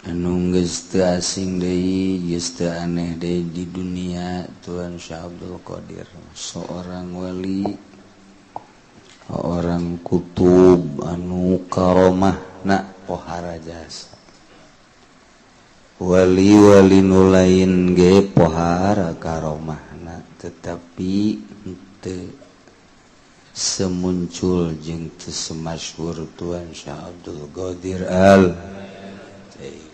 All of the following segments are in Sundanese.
Anu geus teu asing deui, geus teu aneh deui di dunia. Tuan Syekh Abdul Qadir seorang wali, orang kutub anu karomah na pohara jasa. Wali-wali nu lain ge pohara karomahna, tetapi teu semuncul jeung teu semasyhur Tuan Syekh Abdul Qadir Al Jailani,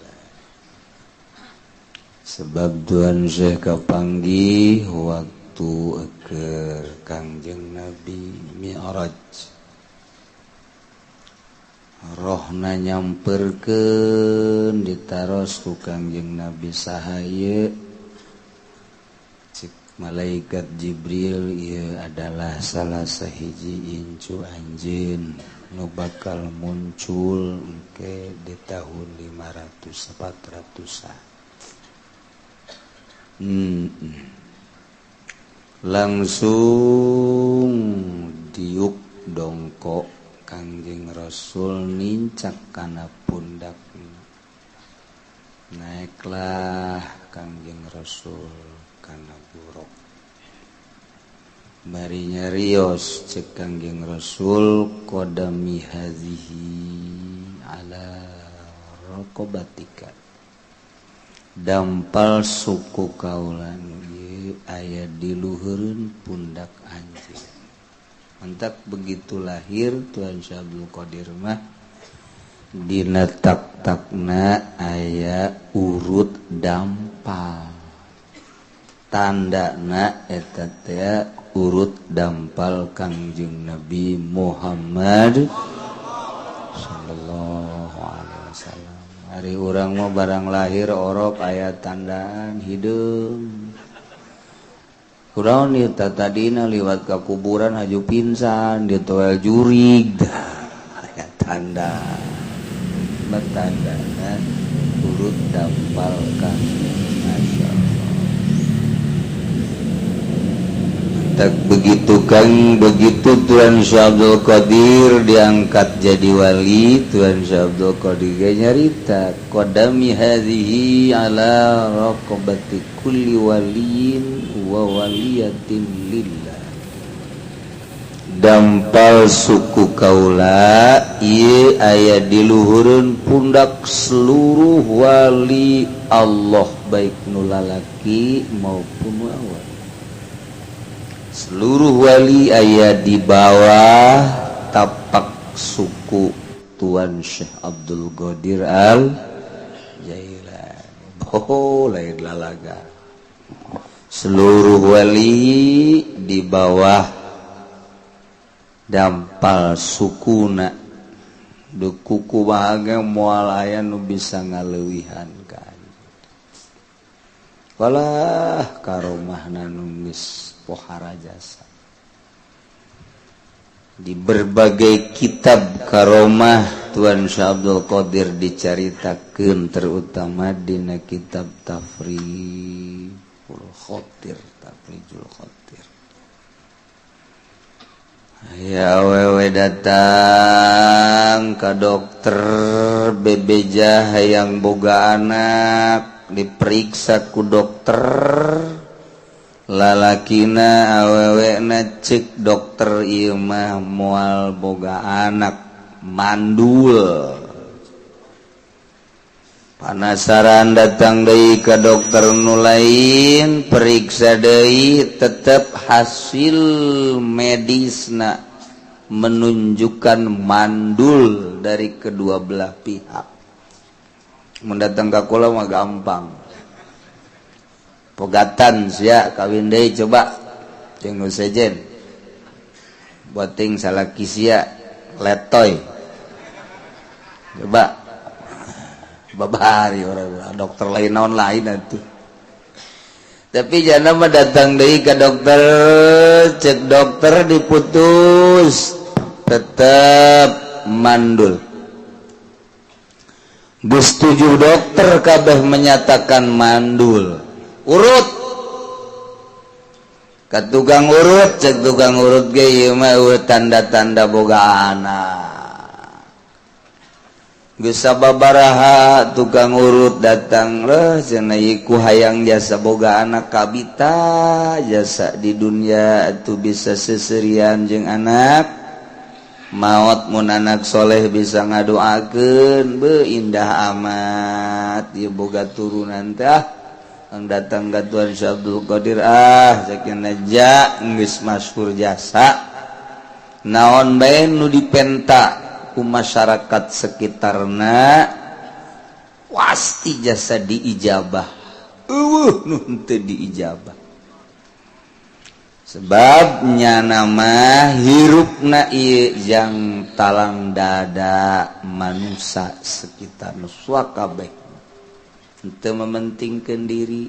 sebab Tuan Syekh kapanggih waktu keur Kangjeng Nabi Mi'raj, rohna nyamperkeun, ditaros ku Kangjeng Nabi, "Saha ieu?" Cek malaikat Jibril, "Ieu adalah salah sahiji incu anjeun nu bakal muncul engke di tahun 500 400. Langsung diuk dongkok Kangjeng Rasul, nincak kana pundak, naiklah Kangjeng Rasul kana buraq. Bari nyarios, cek Kangjeng Rasul, "Qadami hazihi ala raqabatika," dampal suku kaula nu ieu aya di luhureun pundak anjeun. Mantak begitu lahir Tuan Syekh Abdul Qadir mah dina tak-takna aya urut dampal, tandana eta teh urut dampal Kangjeng Nabi Muhammad sallallahu alaihi wasallam. Ari urang mah barang lahir orok aya tandaan hideung. Kunaon ieu? Tadina liwat ka kuburan haju pingsan, ditoel jurig. Aya tanda, tandana urut dampal Kang. Masya Allah. Tak begitu kan, begitu Tuan Syekh Abdul Qadir diangkat jadi wali, Tuan Syekh Abdul Qadir nyarita, "Qadami hadhihi ala raqabati kulli waliyin wa waliyatin lillah," dampal suku kaula ieu aya di luhureun pundak seluruh wali Allah, baik nu lalaki maupun awewe. Seluruh wali aya di bawah tapak suku Tuan Syekh Abdul Qadir Al Jailani. Oh, lain lalaga, seluruh wali di bawah dampal sukuna. Du kuku bahagia moal aya nu bisa ngaleuwihan kan. Walah, karomahna nu geus pohara jasa. Di berbagai kitab karomah Tuan Syekh Abdul Qadir dicaritakeun, terutama dina kitab Tafrijul Khotir. Tafrijul Khotir ya, awewe datang ke dokter bebeja hayang boga anak, diperiksa ku dokter lalakina awewena, cek dokter, "Ieu mah moal boga anak, mandul." Penasaran, datang deui ke dokter nu lain, periksa deui, tetap hasil medisna menunjukkan mandul dari kedua belah pihak. Mendatang ke kula mah gampang, pegatan sia, kawin deui, coba jeung nu sejen, boting salaki sia letoy, coba babari. Orang dokter lain naon lain atuh. Tapi jangan mah datang deui ke dokter, cek dokter diputus, tetap mandul. Geus tujuh dokter kabeh menyatakan mandul. Urut ke tukang urut, cek tukang urut ge, "Ieu mah tanda-tanda boga anak." Geus sababaraha tukang urut datang leh cenah ku hayang jasa boga anak kabita jasa di dunia itu bisa seserian jeung anak maot mun anak soleh bisa ngadoakeun be indah amat ieu boga turunan teh. Ang datang ka Tuan Syekh Abdul Qadir, ah sakieu ja geus masyhur jasa naon bae nu dipenta ku masyarakat sekitarna pasti jasa diijabah, eueuh nu henteu diijabah, sebab nyana mah hirupna ieu jang talang dada manusia sekitar nu kabeh henteu mementingkeun diri.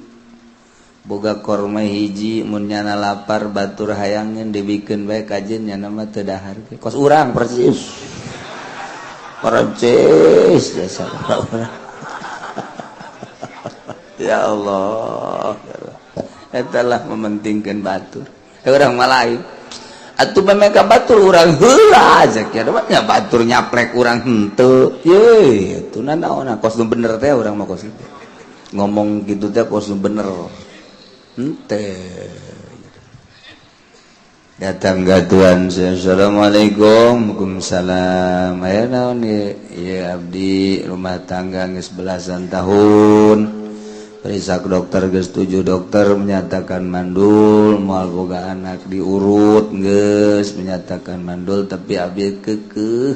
Boga korma hiji, mun nyana lapar batur hayangeun dibikeun bae kajeun, nyana mah teu dahar ge kos urang persis percis jasa urang. Ya Allah, eta lah mementingkeun batur. Urang mah lain atuh, memeka batur urang heula aja nya batur nyaplek urang henteu ye atuh nanaon kos nu bener teh. Urang mah kos itu ngomong gitu teh kos nu bener henteu. Datang ke Tuan, "Assalamualaikum." "Waalaikumsalam." "Aya naon ye?" "Ieu abdi rumah tangga geus belasan tahun, periksa ke dokter geus tujuh dokter menyatakan mandul, moal boga anak, diurut geus menyatakan mandul, tapi abdi kekeh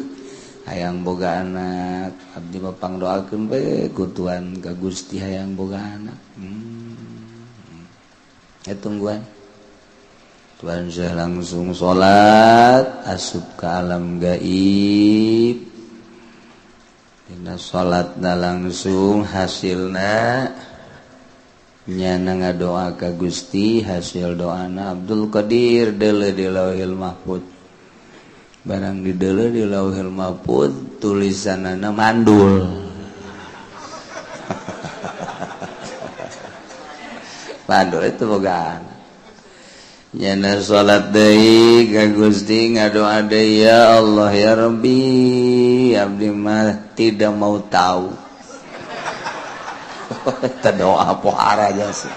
hayang boga anak. Abdi mah pangdoakeun we ku Tuan ka Gusti hayang boga anak." Ya tungguan. Tuan Syekh langsung salat, asup ke alam gaib. Dina salatna langsung hasilna nyana ngadoa ka Gusti, hasil doana Abdul Qadir deuleu di Lauhil Mahfud. Barang dideuleu di Lauhil Mahfud, tulisanana mandul. Mandul itu boga anak. Nyana salat deui ka Gusti, ngadoa deui, "Ya Allah, ya Rabbi, abdi mah tidak mau tahu." Eta doa pohara jasa.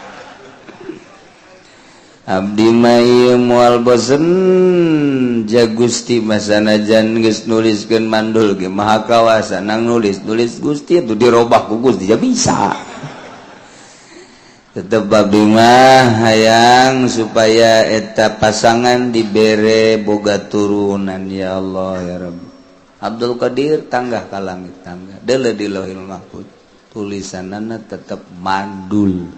"Abdi mah ieu moal bosen ja Gusti, masanajan geus nuliskeun mandul ge maha kawasa nang nulis nulis Gusti itu dirobah ku Gusti ja bisa. Tetep abdi mah hayang supaya eta pasangan dibere boga turunan, ya Allah, ya Rabbi." Abdul Qadir tanggah ka langit, tangga deuleu di Lauhil Mahfud, tulisanana tetep mandul.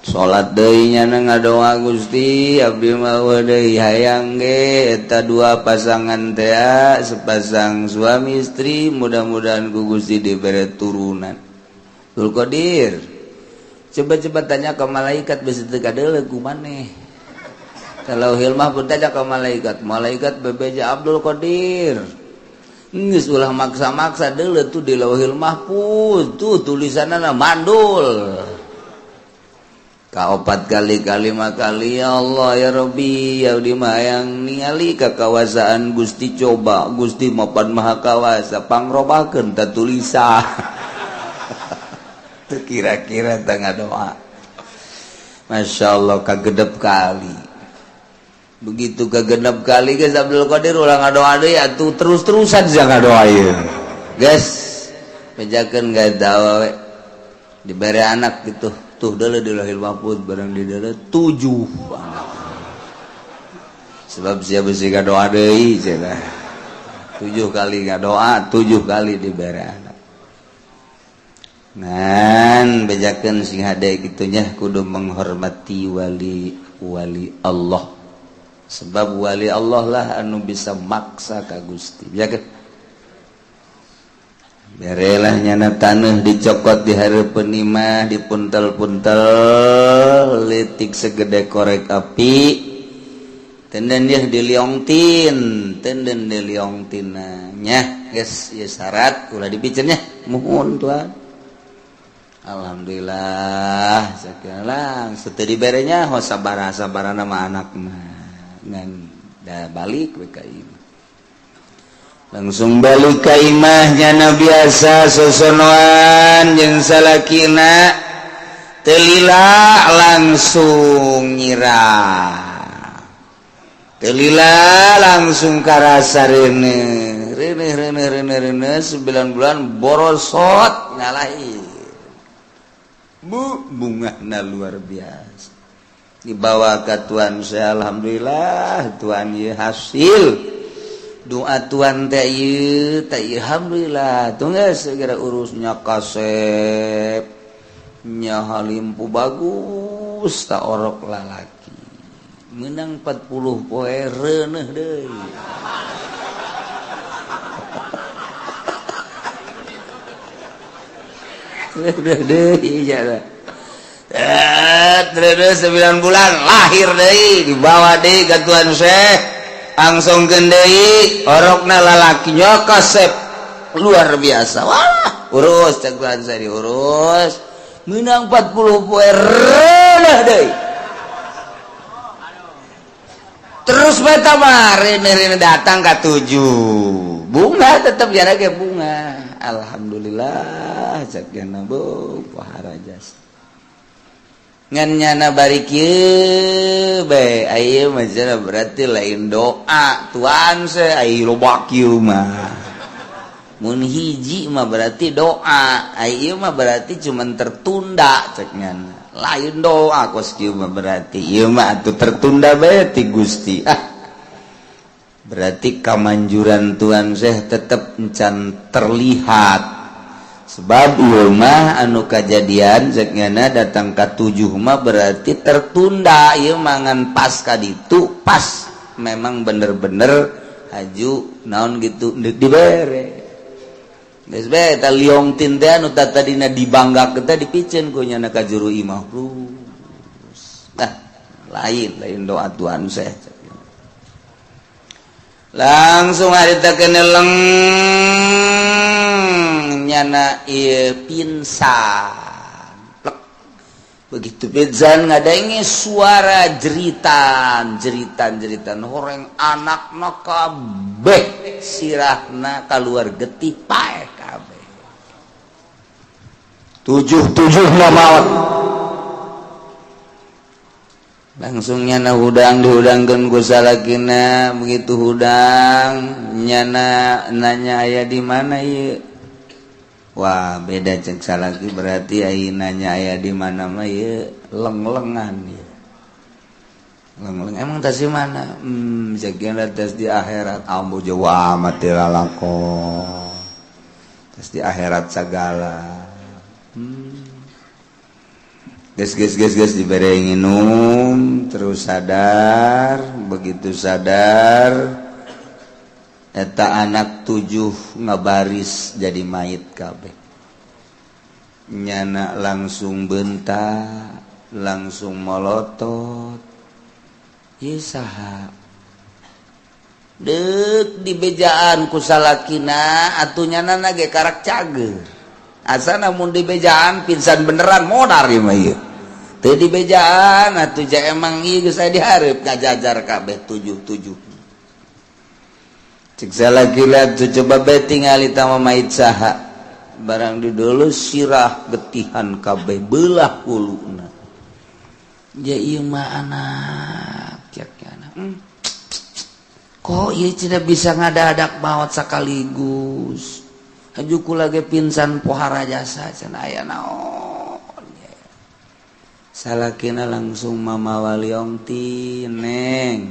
Salat deui nyana ngadoa, "Gusti, abdi mah deui hayang ge eta dua pasangan teh, sepasang suami istri, mudah-mudahan ku Gusti dibere turunan." Abdul Qadir coba-coba tanya ke malaikat, bisa teu kadeuleu ku maneh. Kalau hilmah pun tanya ke malaikat, malaikat bebeja, "Abdul Qadir, geus ulah maksa-maksa, deuleu tuh di Lauhil Mahfuz tuh tulisanana mandul." Kaopat kali, kalima kali, "Ya Allah, ya Rabbi, ya di yang ningali kakawasaan Gusti, coba Gusti mapan maha kawasa, pangrobakeun ta tulisan." Teu kira-kira tengah doa, Masya Allah, kagedep kali. Begitu kagenep kali, guys, Abdul Qadir ulah ngadoa deui atuh, terus-terusan sia ngadoa ieu, guys. Bejakeun gak tahu we dibere anak gitu tuh, deuleu di Lauhil Mahfud, barang di deuleu tujuh anak, sebab sia besi ngadoa deui cenah. Tujuh kali ngadoa, tujuh kali dibere anak. Ngan bejakeun sing hade kitu nya, kudu menghormati wali wali Allah, sebab wali Allah lah anu bisa maksa ka Gusti. Bejakeun berelah nyana taneuh dicokot di hareupeun imah, dipuntel-puntel letik segede korek api, tenden dia diliongtin, tenden diliongtin nya. Geus ieu syarat ulah dipiceun nya. "Muhun, Tuan." Alhamdulillah sakieu langsung teu diberenya ho sabaraha sabarana mah anak mah ngan da balik we ka imah. Langsung balik ka imahnya na biasa sosonoan jeung salakina, teu lila langsung nyirah, teu lila langsung karasa reuneuh reuneuh reuneuh reuneuh reuneuh. 9 bulan borosot ngalahir. Bu, bungahna luar biasa. Dibawa ke tuan saya, alhamdulillah tuan, ieu hasil doa tuan teh ieu teh, alhamdulillah. Tunggu segera urusnya, kasep nya halimpu bagus tak orok lalaki menang 40 poe reuneuh deui. Reuneuh deui ya. Terus 9 bulan lahir deui, dibawa deui ka tuan Syekh, langsung deui orokna lalakinya kasep luar biasa. Wah, urus cek tuan saya, diurus menang 40 poe reuneuh deui. Terus beta mah reuneuh datang ka 7 bunga tetep jara ge bunga. Alhamdulillah cek nyana, bu pohara jasa ngan nyana bari kieu bae aya mah cenah, berarti lain doa tuan se ai loba kieu mah. Mun hiji mah berarti doa, ai ieu mah berarti cuman tertunda cek nyana. Lain doa kos kieu mah, berarti ieu mah atuh tertunda bae ti Gusti. Ah, berarti kamanjuran tuan Syekh tetep encan terlihat, sebab ieu mah anu kajadian cek nyana datang ka 7 mah berarti tertunda ieu mangan pas ka ditu pas memang bener-bener haju naon gitu deuk dibere. Geus bae eta liong tin teh anu tadina dibanggakeun teh dipiceun ku nyana ka juru imah. Nah, lain lain doa tuan Syekh. Langsung harita keneleng nyana ieu pingsan. Plek. Begitu pingsan ngadenge suara jeritan jeritan jeritan horeng anakna kabeh, sirahna kaluar getih, paeh kabeh, tujuh-tujuhna maot. Langsung nyana hudang, dihudangkeun ku salakina. Begitu hudang nyana nanya, "Aya di mana ieu?" Wah, beda cek salaki, berarti aya nanya aya di mana mah ieu leng-lengan ieu leng-leng. "Emang tas di mana?" Cek tas di akhirat. Ambu jauh amat lalakon tas di akhirat sagala. Geus geus geus geus, dibere nginum terus sadar. Begitu sadar eta anak 7 ngabaris jadi mayit kabeh. Nyana langsung bentak, langsung molotot, ieu saha? Deuk dibejaan ku salakina atuh nyana ge karak cager. Asa namun dibejaan pingsan beneran modar ieu mah. Ieu teu dibejaan atuh ja emang ieu geus aya dihareup ngajajar kabeh tujuh-tujuh. Cek salakina tuh, "Coba bae tingali tama mayit saha." Barang di dulu sirah getihan kabeh, belah huluna. "Ja ieu mah anak," cek nyana. Kok ieu tidak bisa ngadadak maot sekaligus? Haju kula ge pingsan pohara jasa cenah, aya naon? Salakina langsung mamawa liontin, "Neng,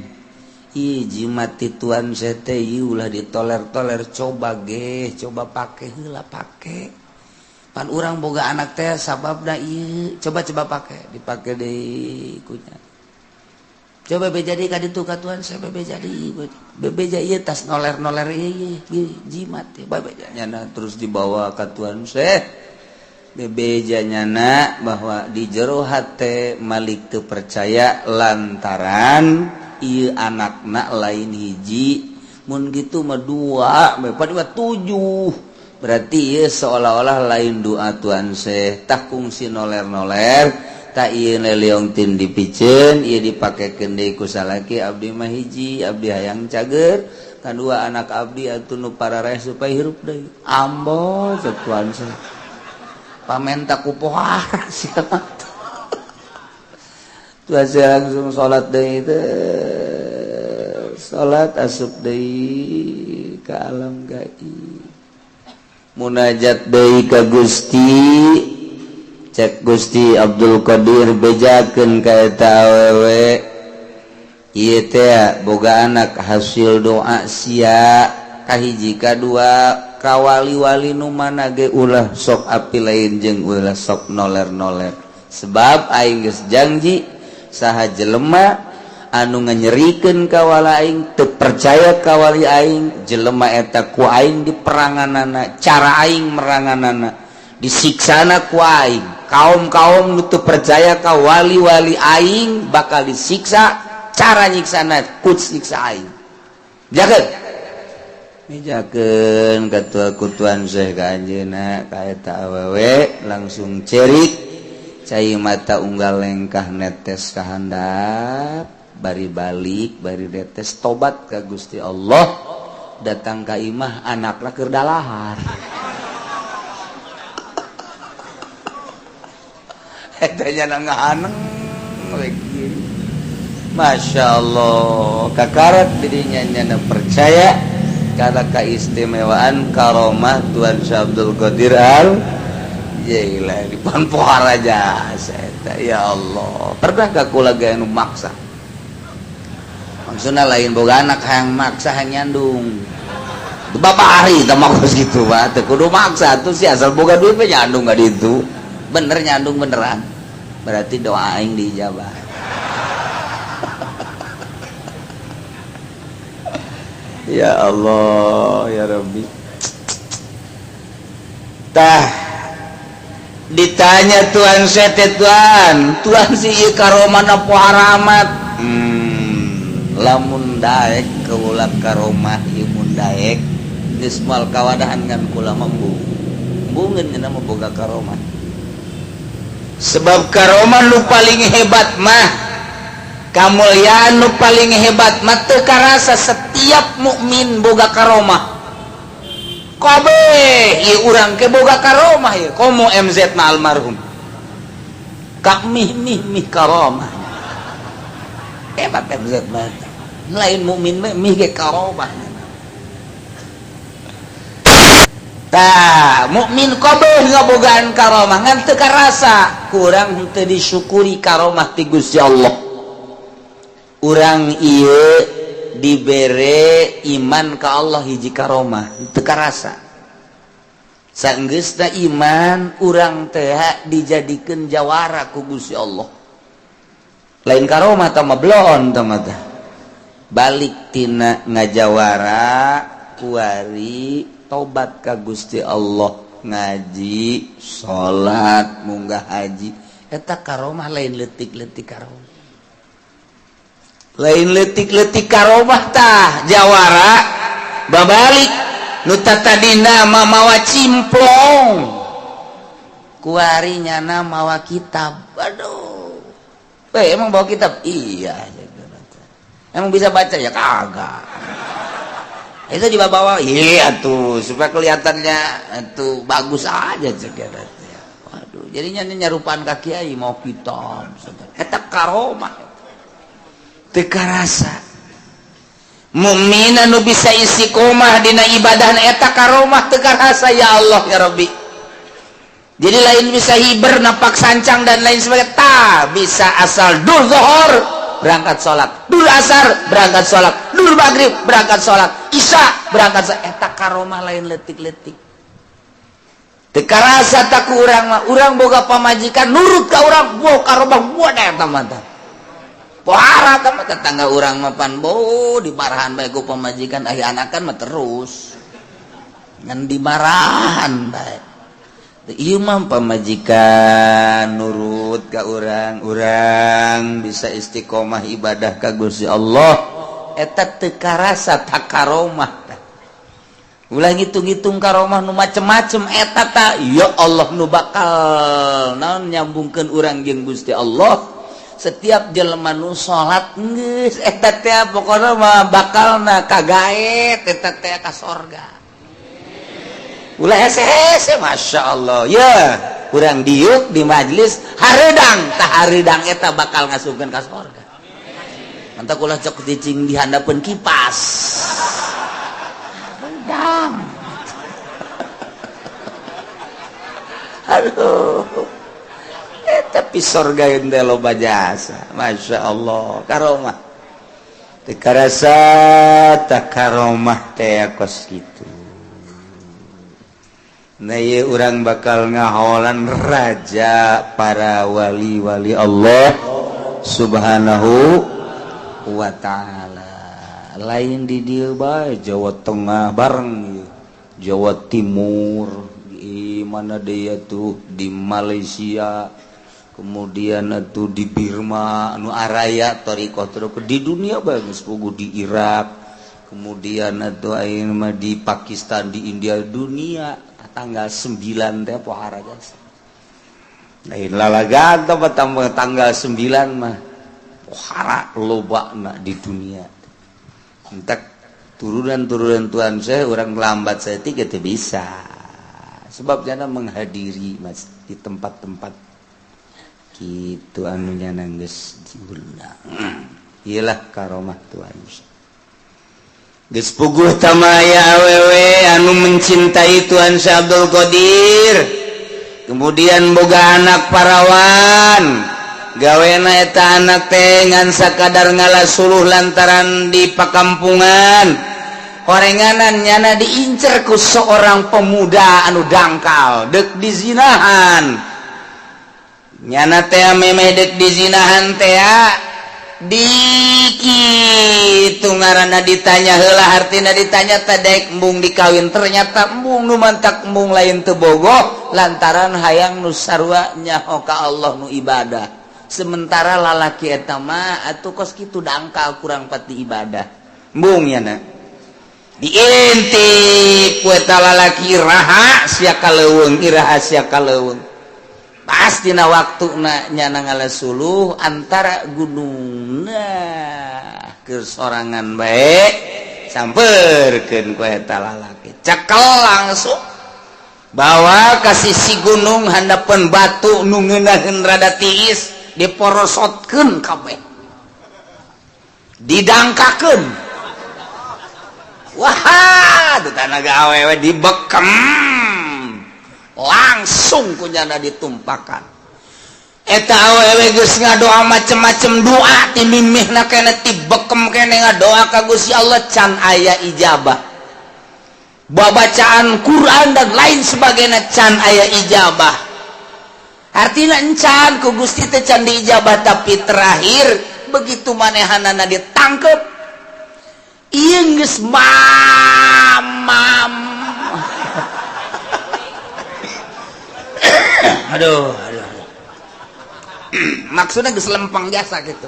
ih, jimat ti tuan sete ieu ulah ditoler-toler, coba ge, coba pake heula, pake pan urang boga anak teh sababna ieu, coba coba pake." Dipake deui kunya, "Coba beja deui ka ditu ka tuan saya, bebeja deui, bebeja ieu tas noler-noler ieu jimat ya bebeja." Nyana terus dibawa ka tuan saya, bebeja nyana bahwa di jero hate Malik teu percaya lantaran ieu anakna lain hiji, mun gitu mah dua, dua tujuh, berarti ieu seolah-olah lain doa tuan Syekh. Tah, kungsi noler-noler tak ieu liontin dipiceun ieu dipakekeun deui ku salaki, "Abdi mah hiji, abdi hayang cager." Kadua anak abdi atuh nu parareh supaya hirup deui. Ambo cek Tuan Syekh. Pamenta ku pohara sia mah. Tuan Syekh langsung salat deui teh. Salat asup deui ka alam gaib. Munajat deui ka Gusti. Cek Gusti Abdul Qadir bejakeun ka eta awewe. Ieu teh boga anak hasil doa sia kahiji kadua ka wali-wali nu mana ge ulah sok api lain jeung ulah sok noler-noler. Sebab aing geus janji saha jelema anu nganyerikeun ka wali aing teu percaya ka wali aing jelema eta ku aing diperanganana cara aing meranganana disiksana ku aing. Kaum-kaum nu teu percaya ka wali-wali aing bakal disiksa cara nyiksana ku siksa aing. Jakeun. Mijakeun katua ku Tuan Syekh ka anjeunna ka eta awewe langsung cerik cai mata unggal lengkah netes ka handap bari balik bari netes tobat ka Gusti Allah datang ka imah anakna keur dalahar. Etanya ngahaneng lagi. Masya Allah kakarat dirinya nyana percaya karena keistimewaan karomah Tuan Syekh Abdul Qadir Al Jailani panpohar aja saya ya Allah. Pernah gak kula ge anu maksa? Maksudna lain boga anak hayang maksa hayang nyandung. Bapak ari teh mah geus kitu mah teu kudu maksa atuh si asal boga duit mah nyandung ka ditu. Bener nyandung beneran. Berarti doa aing diijabah. Ya Allah ya Rabbi. Tah ditanya Tuan Syekh, Tuan, Tuan si ieu karomah poharamat. Lamun daek kaula karomah ieu mun daek geus moal kawadahan ngan kula mah embungeun cenah mah boga karomah. Sebab karomah nu paling hebat mah kamulyaan nu paling hebat mah teu karasa setiap mukmin boga karomah. Kabeh ieu urang ke boga karomah ieu komo MZ na almarhum. Kak mih mih mih karomah. Hebat MZ mah. Lain mukmin mah mih ge karomah. Tah, mukmin kabeh ngabogaan karomah ngan teu karasa kurang henteu disyukuri karomah ti Gusti Allah. Urang ieu dibere iman ka Allah hiji karomah teu karasa. Sanggeusna iman urang teh dijadikeun jawara ku Gusti Allah. Lain karomah tah mah bloon tah mah tah. Balik tina ngajawara kuari tobat ka Gusti Allah ngaji salat munggah haji eta karomah lain leutik-leutik karomah. Lain leutik-leutik karomah tah jawara babalik nu tatadina mah mawa cimplong kuari nyana mawa kitab. Aduh, emang bawa kitab? Iya. Emang bisa baca? Ya kagak. Itu dibawa-bawa, iya tuh supaya kelihatannya itu bagus aja cek. Waduh, jadinya nyarupaan ka kiai mau kitab. Eta karomah teu karasa. Mukmin anu bisa istiqomah dina ibadah eta karomah teu karasa ya Allah ya Rabbi. Jadi lain bisa hiber napak sancang dan lain sebagainya, ta bisa asal dur zuhur berangkat sholat, dur asar berangkat sholat, dur maghrib berangkat sholat, isya berangkat sholat. Eta karomah lain letik-letik. Teu karasa tak ku urang mah, urang boga pamajikan nurut ka urang, boh karomah buat eta mah tah. Pohara tah mah tetangga urang mah pan boh dimarahan bae ku pamajikan, aya anakan mah terus. Ngan dimarahan bae. Ieu mah pamajikan nurut ka urang, urang bisa istiqomah ibadah ka Gusti Allah. Eta teu karasa tak karomah tah. Ulah ngitung-ngitung karomah nu macem-macem eta ta ya Allah nu bakal naon nyambungkeun urang jeung Gusti Allah. Setiap jelema nu salat geus eta teh pokona mah bakalna kagaet eta teh ka sorga. Ulah hese-hese, Masya Allah ya, kurang diuk di majelis hareudang, tah hareudang eta bakal ngasupkeun ka sorga. Mantap, ulah cok cicing di handapeun kipas hareudang. Aduh, tapi sorga yang loba jasa, Masya Allah, karomah teu karasa tak karomah teh kos kitu. Nah, ieu urang bakal ngaholan raja para wali-wali Allah Subhanahu wa ta'ala. Lain di dieu bae, Jawa Tengah bareng ieu, Jawa Timur di mana dia tuh, di Malaysia, kemudian tuh di Birma anu araya thoriqoh di dunia bagus pugu, di Irak, kemudian atau ayeuna mah di Pakistan, di India, dunia tanggal 9 teh pohara jasa. Lain lalagan tambah tanggal 9 mah pohara lobana di dunia. Entek turunan-turunan Tuan saya orang lambat saya tiga teu bisa, sebab jana menghadiri mas di tempat-tempat gitu anunya nangis diundang. Iyalah karomah Tuhan. Geus puguh tamaya awewe anu mencintai Tuhan Syekh Abdul Qadir, kemudian boga anak parawan. Gawena eta anak teh ngan sakadar ngala suluh lantaran di pakampungan horenganan nyana diincer ku seorang pemuda anu dangkal, dek dizinahan. Nyana teh memeh dek dizinahan teh diki ngaranna ditanya heula, hartina ditanya tadek embung dikawin. Ternyata embung, nu mantak embung lain teu bogoh, lantaran hayang nu sarua nyaho ka Allah, nu ibadah. Sementara lalaki eta mah atuh kos kitu dangkal, kurang pati ibadah. Embung nyana diintip ku eta lalaki, iraha sia ka leuweung, iraha sia ka leuweung. Pasti na waktu na nyana ngala suluh antara gunung, nah kesorangan baik samperkeun ku eta lalaki, cekel langsung bawa ka sisi gunung, handapeun batu nu ngeunaheun rada tiis, diporosotkeun kabeh, didangkakeun. Wah, tanaga awewe dibekem langsung kunyana ditumpakan. Eta awewe geus ngadoa macem-macem doa, ti mimihna kene, ti bekem kene ngadoa ka Gusti Allah, can aya ijabah. Babacaan Quran dan lain sebagainya can aya ijabah, artinya encan ku Gusti teh can diijabah. Tapi terakhir begitu manehanana ditangkep, ieu geus mamam. Aduh, aduh, aduh. Maksudnya geus lempeng jasa gitu,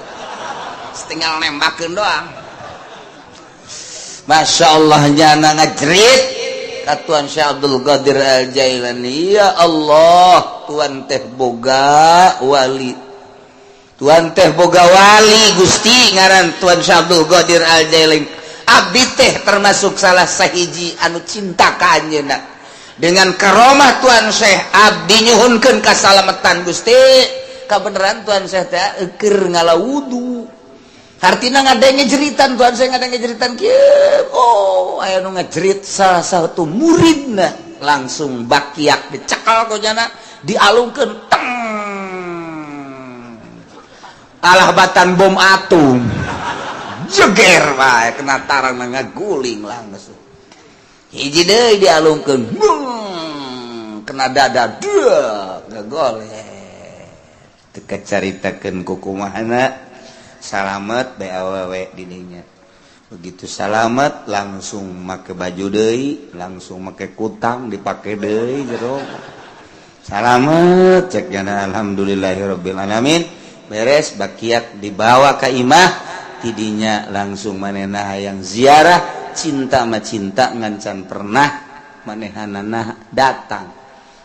tinggal nembakeun doang. Masya Allah, nyana ngajerit ka Tuan Syekh Abdul Qadir Al Jailani, "Ya Allah, Tuan teh boga wali, Tuan teh boga wali Gusti, ngaran Tuan Syekh Abdul Qadir Al Jailani. Abdi teh termasuk salah sahiji anu cinta ka anjeunna. Dengan karomah Tuan Syekh, abdi nyuhunkeun kasalamatan Gusti." Kabeneran Tuan Syekh teh keur ngala wudu, hartina ngadenge jeritan Tuan Syekh, ngadenge jeritan kieu. Oh, aya nu ngajerit, salah satu muridna langsung bakiak, dicekal ku jana, dialungkeun teng, alah batan bom atom, jeger wae kena tarang, ngaguling langsung. Hiji deui dialungkeun, kena dada, dua ngagoleh. Teu kacaritakeun kukumahana salamet bae awewe didinya. Begitu salamet langsung make baju deui, langsung make kutang dipake deui jero. Salamet cek jana, alhamdulillahirabbil alamin. Beres bakiak dibawa ka imah, tidinya langsung manehna hayang ziarah. Cinta mah cinta, ngancan pernah manehanana datang.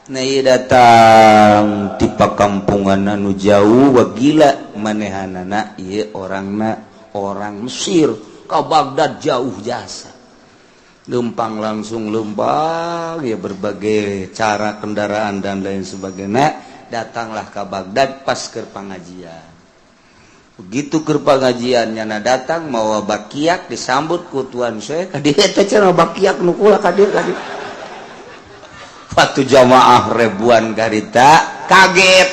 Nah, ieu datang ti pakampungan anu jauh, wagila manehanana ieu orangna orang Mesir ka Baghdad jauh jasa. Lempang langsung lempang ya, berbagai cara kendaraan dan lain sebagainya, datanglah ke Baghdad pas ke pengajian. Begitu ke pengajian nyana datang mawa bakiak, disambut ku tuan saya, "Ka dieu teh," cenah, "bakiak nu kula, ka dieu, ka dieu." Waktu jamaah ribuan karita kaget,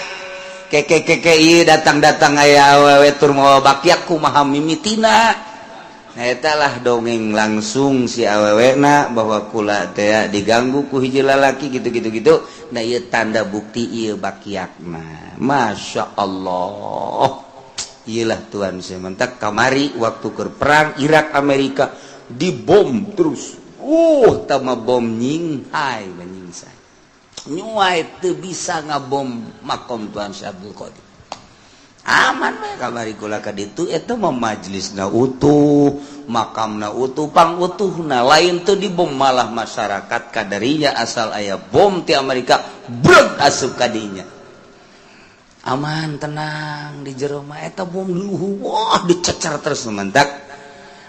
keke keke ieu datang-datang aya awewe tur mawa bakiak, kumaha mimitina? Nah, lah dongeng langsung si awewena bahwa kula teh diganggu ku hiji lalaki gitu gitu gitu. Nah, ieu tanda bukti ieu bakiakna. Masya Allah, iyalah Tuhan saya mentak kamari waktu ke perang Irak Amerika dibom terus, tama bom nyinghai menyingsai nyuai teu bisa ngabom makom Tuhan Syekh Abdul Qadir, aman we. Kamari kula ka ditu, eta mah majlisna utuh, makamna utuh, pang utuhna, lain teu dibom, malah masyarakat kadarinya asal aya bom ti Amerika breg asup kadinya, aman, tenang di jero mah. Eta bom luhur, wah, dicecer terus. Mentak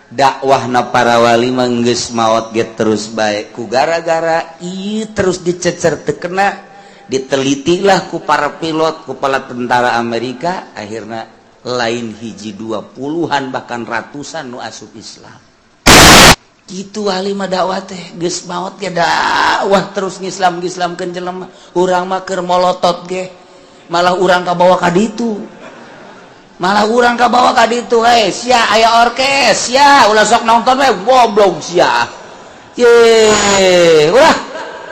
dakwahna para wali mah geus maot ge terus bae, ku gara-gara ieu terus dicecer teu kena. Ditelitilah ku para pilot, kepala tentara Amerika, akhirnya lain hiji dua, puluhan bahkan ratusan nu asup Islam gitu. Wali mah dakwah teh geus maot ge dakwah terus, ngislam ngislamkeun jelema. Urang mah keur molotot ge malah urang kabawa ka ditu, malah urang kabawa ka ditu. "Hei sia, aya orkes sia, ulah sok nonton we, goblok sia, ye, ulah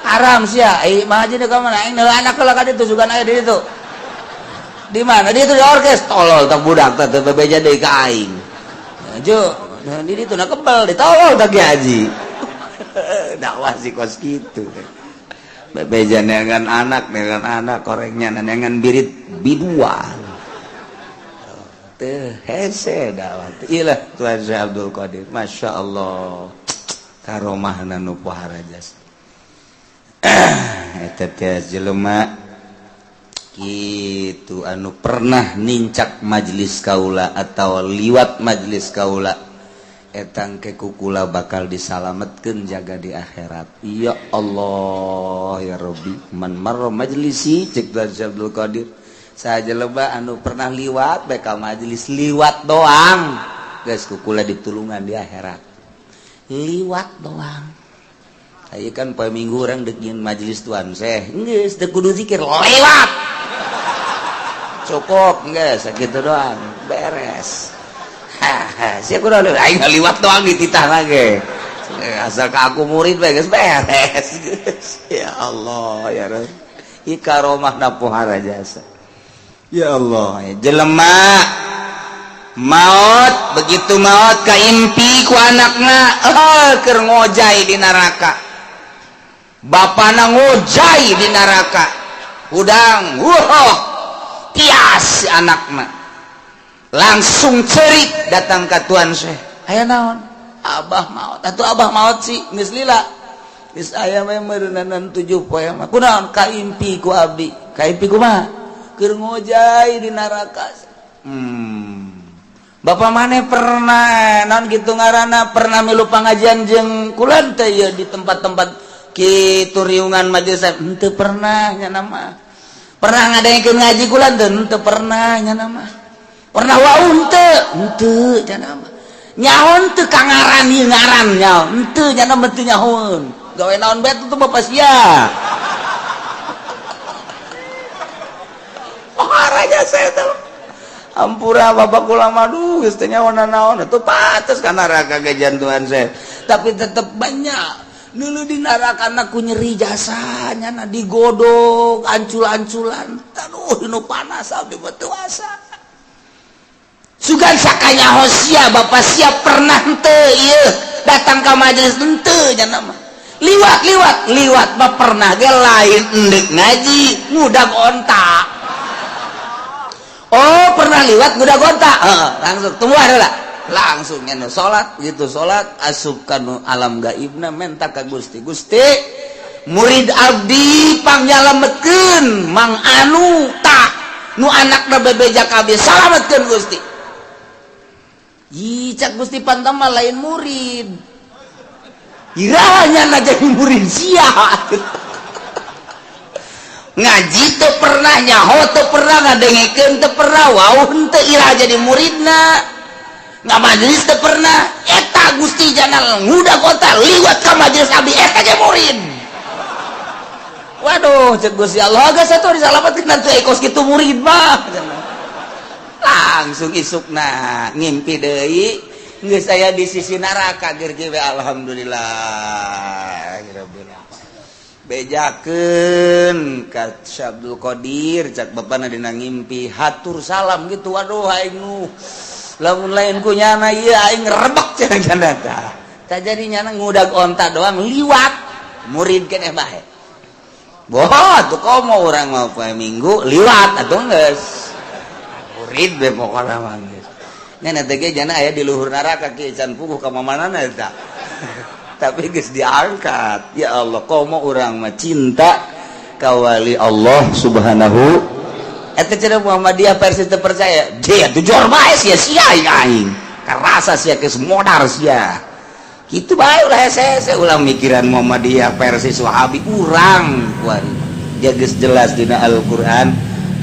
haram sia." Eh, mah aja ka mana aing anak lah ka ditu, sugan aya di ditu. Di mana? Di itu, di orkes. Tolol tak budak teh, teu bebeja deui ka aing. Jo, di ditu na kebel, ditolol tak haji. Dakwah sih kos kitu. Bebeja neangan anak, neangan anak korengnya, neangan birit biduan. Teu hese dakwah. Iyalah Tuhan Syekh Abdul Qadir. Masya Allah. Karomahna nu pohara jasa. Eta teh jelema gitu anu pernah nincak majelis kaula atau liwat majelis kaula, etang ke kukula bakal disalametkeun jaga di akhirat. Ya Allah ya Rabbi, man marra majlisi, cek Tuhan Abdul Qadir, saja lebah anu pernah liwat bae ka majelis, liwat doang geus kukula ditulungan di akhirat, liwat doang. Ayo kan poe Minggu orang dek majelis Tuan Syekh, geus teu kudu zikir, lewat cukup, geus sakitu doang beres. Haha, sia kudu aing liwat doang dititah lagi, asal ka aku murid bae geus beres. Ya Allah ya Rabb, ieu karomahna pohara jasa. Ya Allah, jelema maut, begitu maut kaimpi ku anakna, oh, keur ngojay di neraka, bapana ngojay di neraka, udang, wah, tias anakna, langsung cerik datang ke Tuan Syekh. "Aya naon?" "Abah maut." "Atuh abah maut sih geus lila, geus aya we meureunanan 7 poe mah." "Kunaon?" "Kaimpi ku abdi." "Kaimpi kumaha?" "Keur ngojay di neraka." Bapak mana pernah non gitu ngaranna, pernah milu pengajian jeung kula teh ya di tempat-tempat kitu, riungan majelis? Henteu pernah nya nama. Pernah ngadengkeun ngaji kula teh? Henteu pernah nya nama. Pernah wau henteu? Henteu nya nama. Nyaho teu ka ngaran ieu, ngaran nyaho henteu nya nama? Teu nyahoeun. Gawe naon bae tuh bapak sia?" Oh, raja saya tuh. Ampura bapak kula mah, duh, geus teu nyaho naon itu, pantes ka neraka ge jantuan saya. Tapi tetep banyak dulu di neraka ku nyeri jasanya na, digodok ancul-anculan, aduh, nu panas, abdi mah teu asa. Sugan sakanya sia bapak sia pernah henteu ieu datang ka majelis? Henteu nya mah. Liwat, liwat, liwat mah pernah ge, lain endek ngaji, ngudag onta. Oh, pernah liwat ngudag onta. Heeh, langsung tunggu lah, langsung nyana salat gitu, salat asup kanu alam gaibna, menta ka Gusti, "Gusti, Murid abdi pangyalametkeun Mang Anu, tah nu anakna bebeja kabeh salametkeun Gusti. Ih, cak Gusti, "Pan eta mah lain murid. Irahnya na jadi murid sia? Ngaji teu pernah, nyaho teu pernah, ngadengekeun teu pernah, wawuh teu, iraha jadi muridna? Nggak majelis teu pernah. Eta Gusti janal ngudag onta liwat ka majelis abdi, eta ge murid." Waduh, cek Gusti Allah, geus atuh disalametkeun nanti kos kitu murid mah. Langsung isukna ngimpi deui, geus aya di sisi neraka ger we. Alhamdulillah, bejakeun ka Syekh Abdul Qadir, cak bapana dina ngimpi, hatur salam gitu. Waduh, aing nu lamun lain ku nyana ieu aing rebek cenah janda. Tah, tak jadi nyana ngudag onta doang liwat, murid keneh bae. Boh tuh, komo urang mau poe Minggu liwat atuh geus murid be pokona mah geus. Nya teh ge jana aya di luhur neraka ki can puguh ka mamanana eta, tapi geus diangkat. Ya Allah, komo urang mah cinta ka wali Allah Subhanahu eta. Cenah Muhammadiyah versi teu percaya dia tuh jor bae sia, sia aing, aing karasa sia geus modar sia kitu bae. Ulah hese ulah mikiran Muhammadiyah versi Wahabi. Urang kuari dia geus jelas dina Al-Qur'an,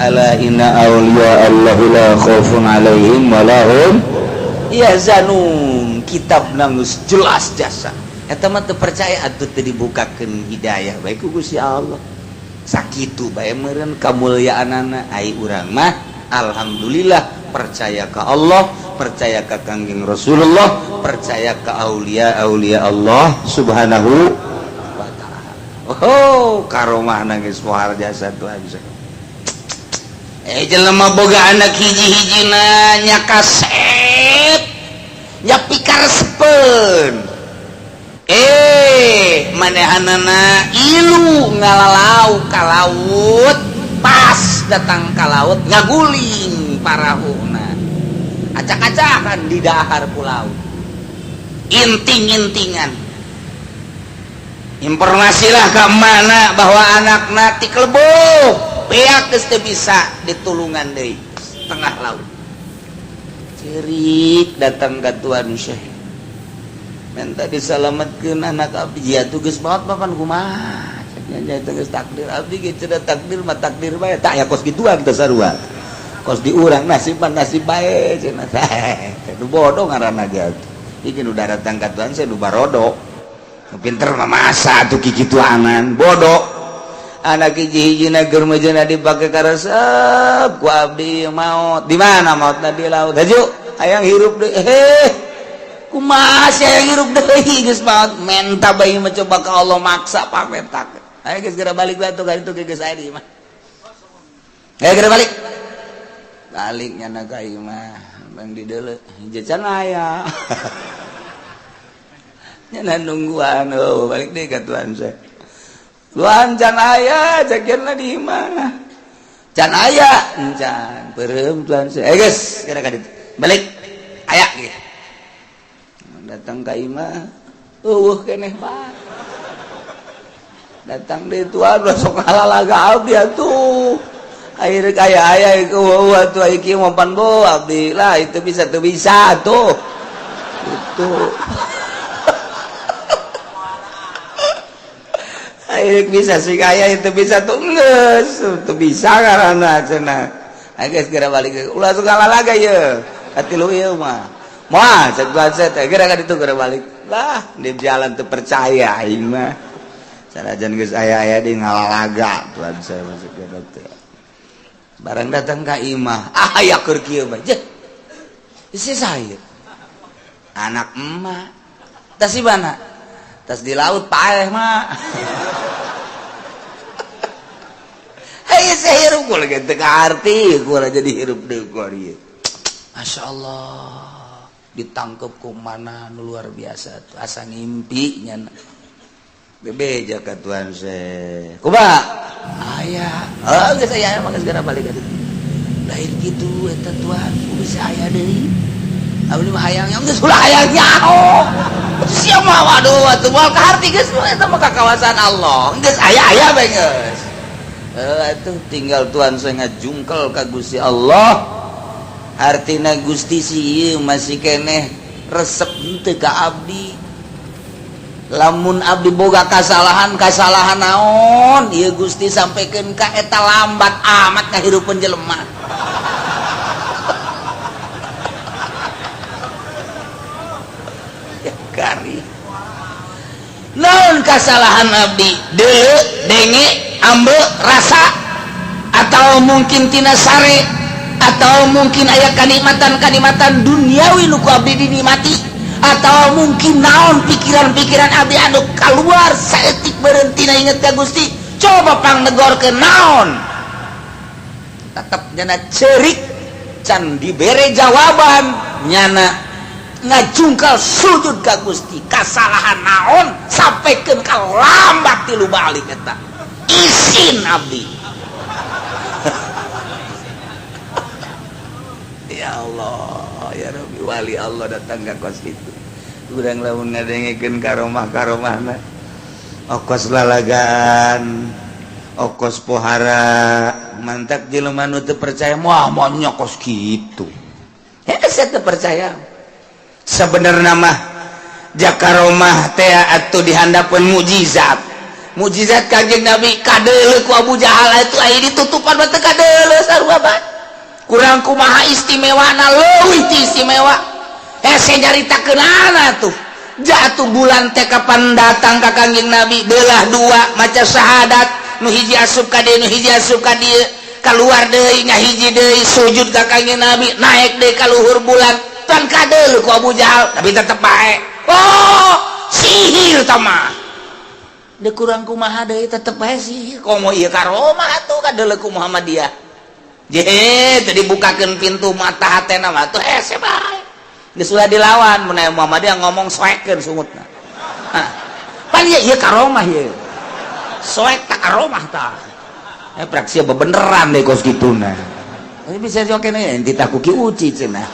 ala inna awliya Allahu la khaufun alaihim wa lahum yahzanun. Kitab geus jelas jasa eta mah. Teu percaya atuh teu dibukakeun hidayah bae ku Gusti Allah. Sakitu bae meureun kamulyaanana. Ai urang mah alhamdulillah percaya ka Allah, percaya ka Kangjeng Rasulullah, percaya ka aulia aulia Allah Subhanahu wa Ta'ala. Oh, karomah nangis pohar jasa Tuhan. Eh, jelema boga anak hiji-hijina nya kasep nya pikaresepeun. Eh, manehanana ilu ngalalau ka laut. Pas datang ka laut, ngaguling parahuna, acak-acakan di dahar pulau, inting-intingan. Informasilah ke mana bahwa anak ti kelebuk beak, geus teu bisa ditulungan deui, tengah laut. Cerik datang ke Tuan Syekh, minta diselamatkeun anak abdi. Ya tuh geus maot papan, kumaha? Ceknya geus takdir abdi ge cenah, takdir mah takdir bae. Tak ya kos gituan teh sarua kos di urang, nasib mah nasib bae cenah. Teh bodoh ngaranna ge atuh. Udah datang ka Tuan saya nu barodo pinter mah, masa tuh kikituanan bodoh. Anak hiji-hijina keur mejeuna dipake karesep ku abdi, maot di mana? Maotna di laut. Haju hayang hirup deui. Eh, kumaha sih hayang hirup deui, geus maot? Menta bae mencoba ka Allah, maksa pametak. Ayo geus geura balik batu ka ditu geus aya di imah. Ayo geura balik. Balik nyana ka imah, bang di deuleu hiji can aya. Nyana nungguan, oh, balik deui ka Tuhan saya. Tuhan, can aya cekirna di imah. Can aya, can peureum Tuhan saya. Eh, geus geura ka ditu. Balik. Aya ge. Datang ka imah, eueuh keneh bae. Datang deui, Tuhan, ulah sok ngalalaga abdi atuh. Akhirnya kaya aya eueuh atuh, aya kieu mampan bo abdi lah itu bisa tuh bisa tuh. Itu. Ayo bisa sih kaya itu bisa tuh geus tuh bisa karena cenah. Ayo geus geura balik, ulah suka lalaga ye. Hati lu ieu mah. Moal cek Tuhan saya teh geura ka ditu, geura balik. Lah, di jalan teu percaya aing mah. Sanajan geus aya-aya di ngalalaga Tuhan saya masuk ke dokter. Barang datang ka imah, ah aya keur kieu mah. Jeh. Isi saya. Anak emak. Tas di mana? Tas di laut paeh mah. Hei, saya hirup gua lagi teu arti, gua jadi hirup deui gua ieu. Masya Allah, ditangkep ku mana nu luar biasa tuh, asa ngimpi nya. Bebeja ka Tuhan saya. Kumaha? Aya. Oh, geus aya mah geus geura balik atuh. Lain kitu eta Tuhan, ku bisa aya deui. Abdi mah hayang geus ulah hayang nyaho. Sia mah waduh atuh moal kaharti geus eta mah kakawasan Allah. Geus aya-aya bae geus. Atuh tinggal Tuhan saya ngajungkel ka Gusti Allah. Artina Gusti si ieu masih keneh resep henteu ka abdi. Lamun abdi boga kasalahan, kasalahan naon? Ieu Gusti sampaikan ka eta lambat amat kahirupan jelema. Ya kari. Naon kasalahan abdi? Deuleu, denge, ambe, rasa, atau mungkin tina sare, atau mungkin aya kanikmatan-kanikmatan duniawi nu ku abdi dinikmati, atau mungkin naon pikiran-pikiran abdi anu keluar saeutik berhenti na inget ka Gusti. Coba pangnegor ke naon, tetep nyana cerik can dibere jawaban, nyana ngajungkal sujud ka Gusti. Kasalahan naon sampaikan ka lambat tilu balik eta isin abdi. Ya Allah, ya Rabbi, wali Allah datang ka kos itu. Urang lamun ngadengekeun karomah-karomahna okos lalagan, okos pohara, mantak jelema nu teu percaya moal moal kos kitu. Hese teu percaya. Sebenarnya mah jakaromah teh atuh dihandapeun mukjizat. Mukjizat Kanjeng Nabi kadeuleu ku Abu Jahal itu aya ditutupan mah teu kadeuleu sarua bae. Kurang kumaha istimewana leuwih ti istimewa. Hese nyaritakeunana tuh. Jatuh bulan teh kapan datang ka Kanjeng Nabi belah dua maca syahadat, nu hiji asup ka dieu, nu hiji asup ka dieu, keluar deui nya hiji deui sujud ka Kanjeng Nabi, naik deui ka luhur bulan. Tan kadeuleu ku Abu Jahal tapi tetep bae. Oh, sihir tah mah. Deuk kurang kumaha deui tetep bae sihir. Komo ieu karomah atuh kadeuleu ku Muhammadiyah. Jehe, teu dibukakeun pintu mata hatena mah atuh hese bae. Geus ulah dilawan mun aya Muhammadiyah ngomong soekeun sungutna. Hah. Pan ieu ieu karomah ieu. Soek tak karomah tah. Eh praksi bebeneran deh kos kituna. Ini bisa joke nih, enti tak kuki uci cenah.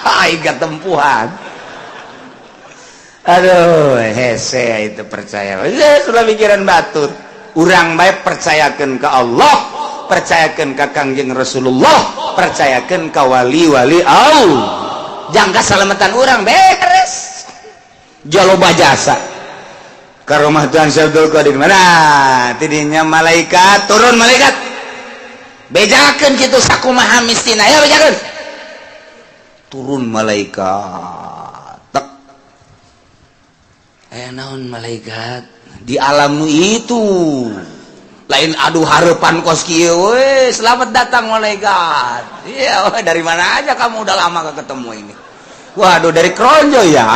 Aing tempuhan. Aduh, hese itu percaya. Sudah pikiran batur. Urang bae percayakeun ke Allah, percayakeun ka Kangjeng Rasulullah, percayakeun ka wali-wali Allah. Jangka salamatan urang beres. Jaloba jasa. Ka rumah Tuhan Syekh Abdul Qadir mana? Tidinya malaikat turun malaikat. Bejakeun kitu sakumaha mistina. Ya bejakeun. Turun malaikat. Tek. Naon malaikat di alam nu itu lain aduh harapan kos kieu we, selamat datang malaikat. Iya, dari mana aja kamu, udah lama gak ketemu ini. Waduh, dari Kronjo ya.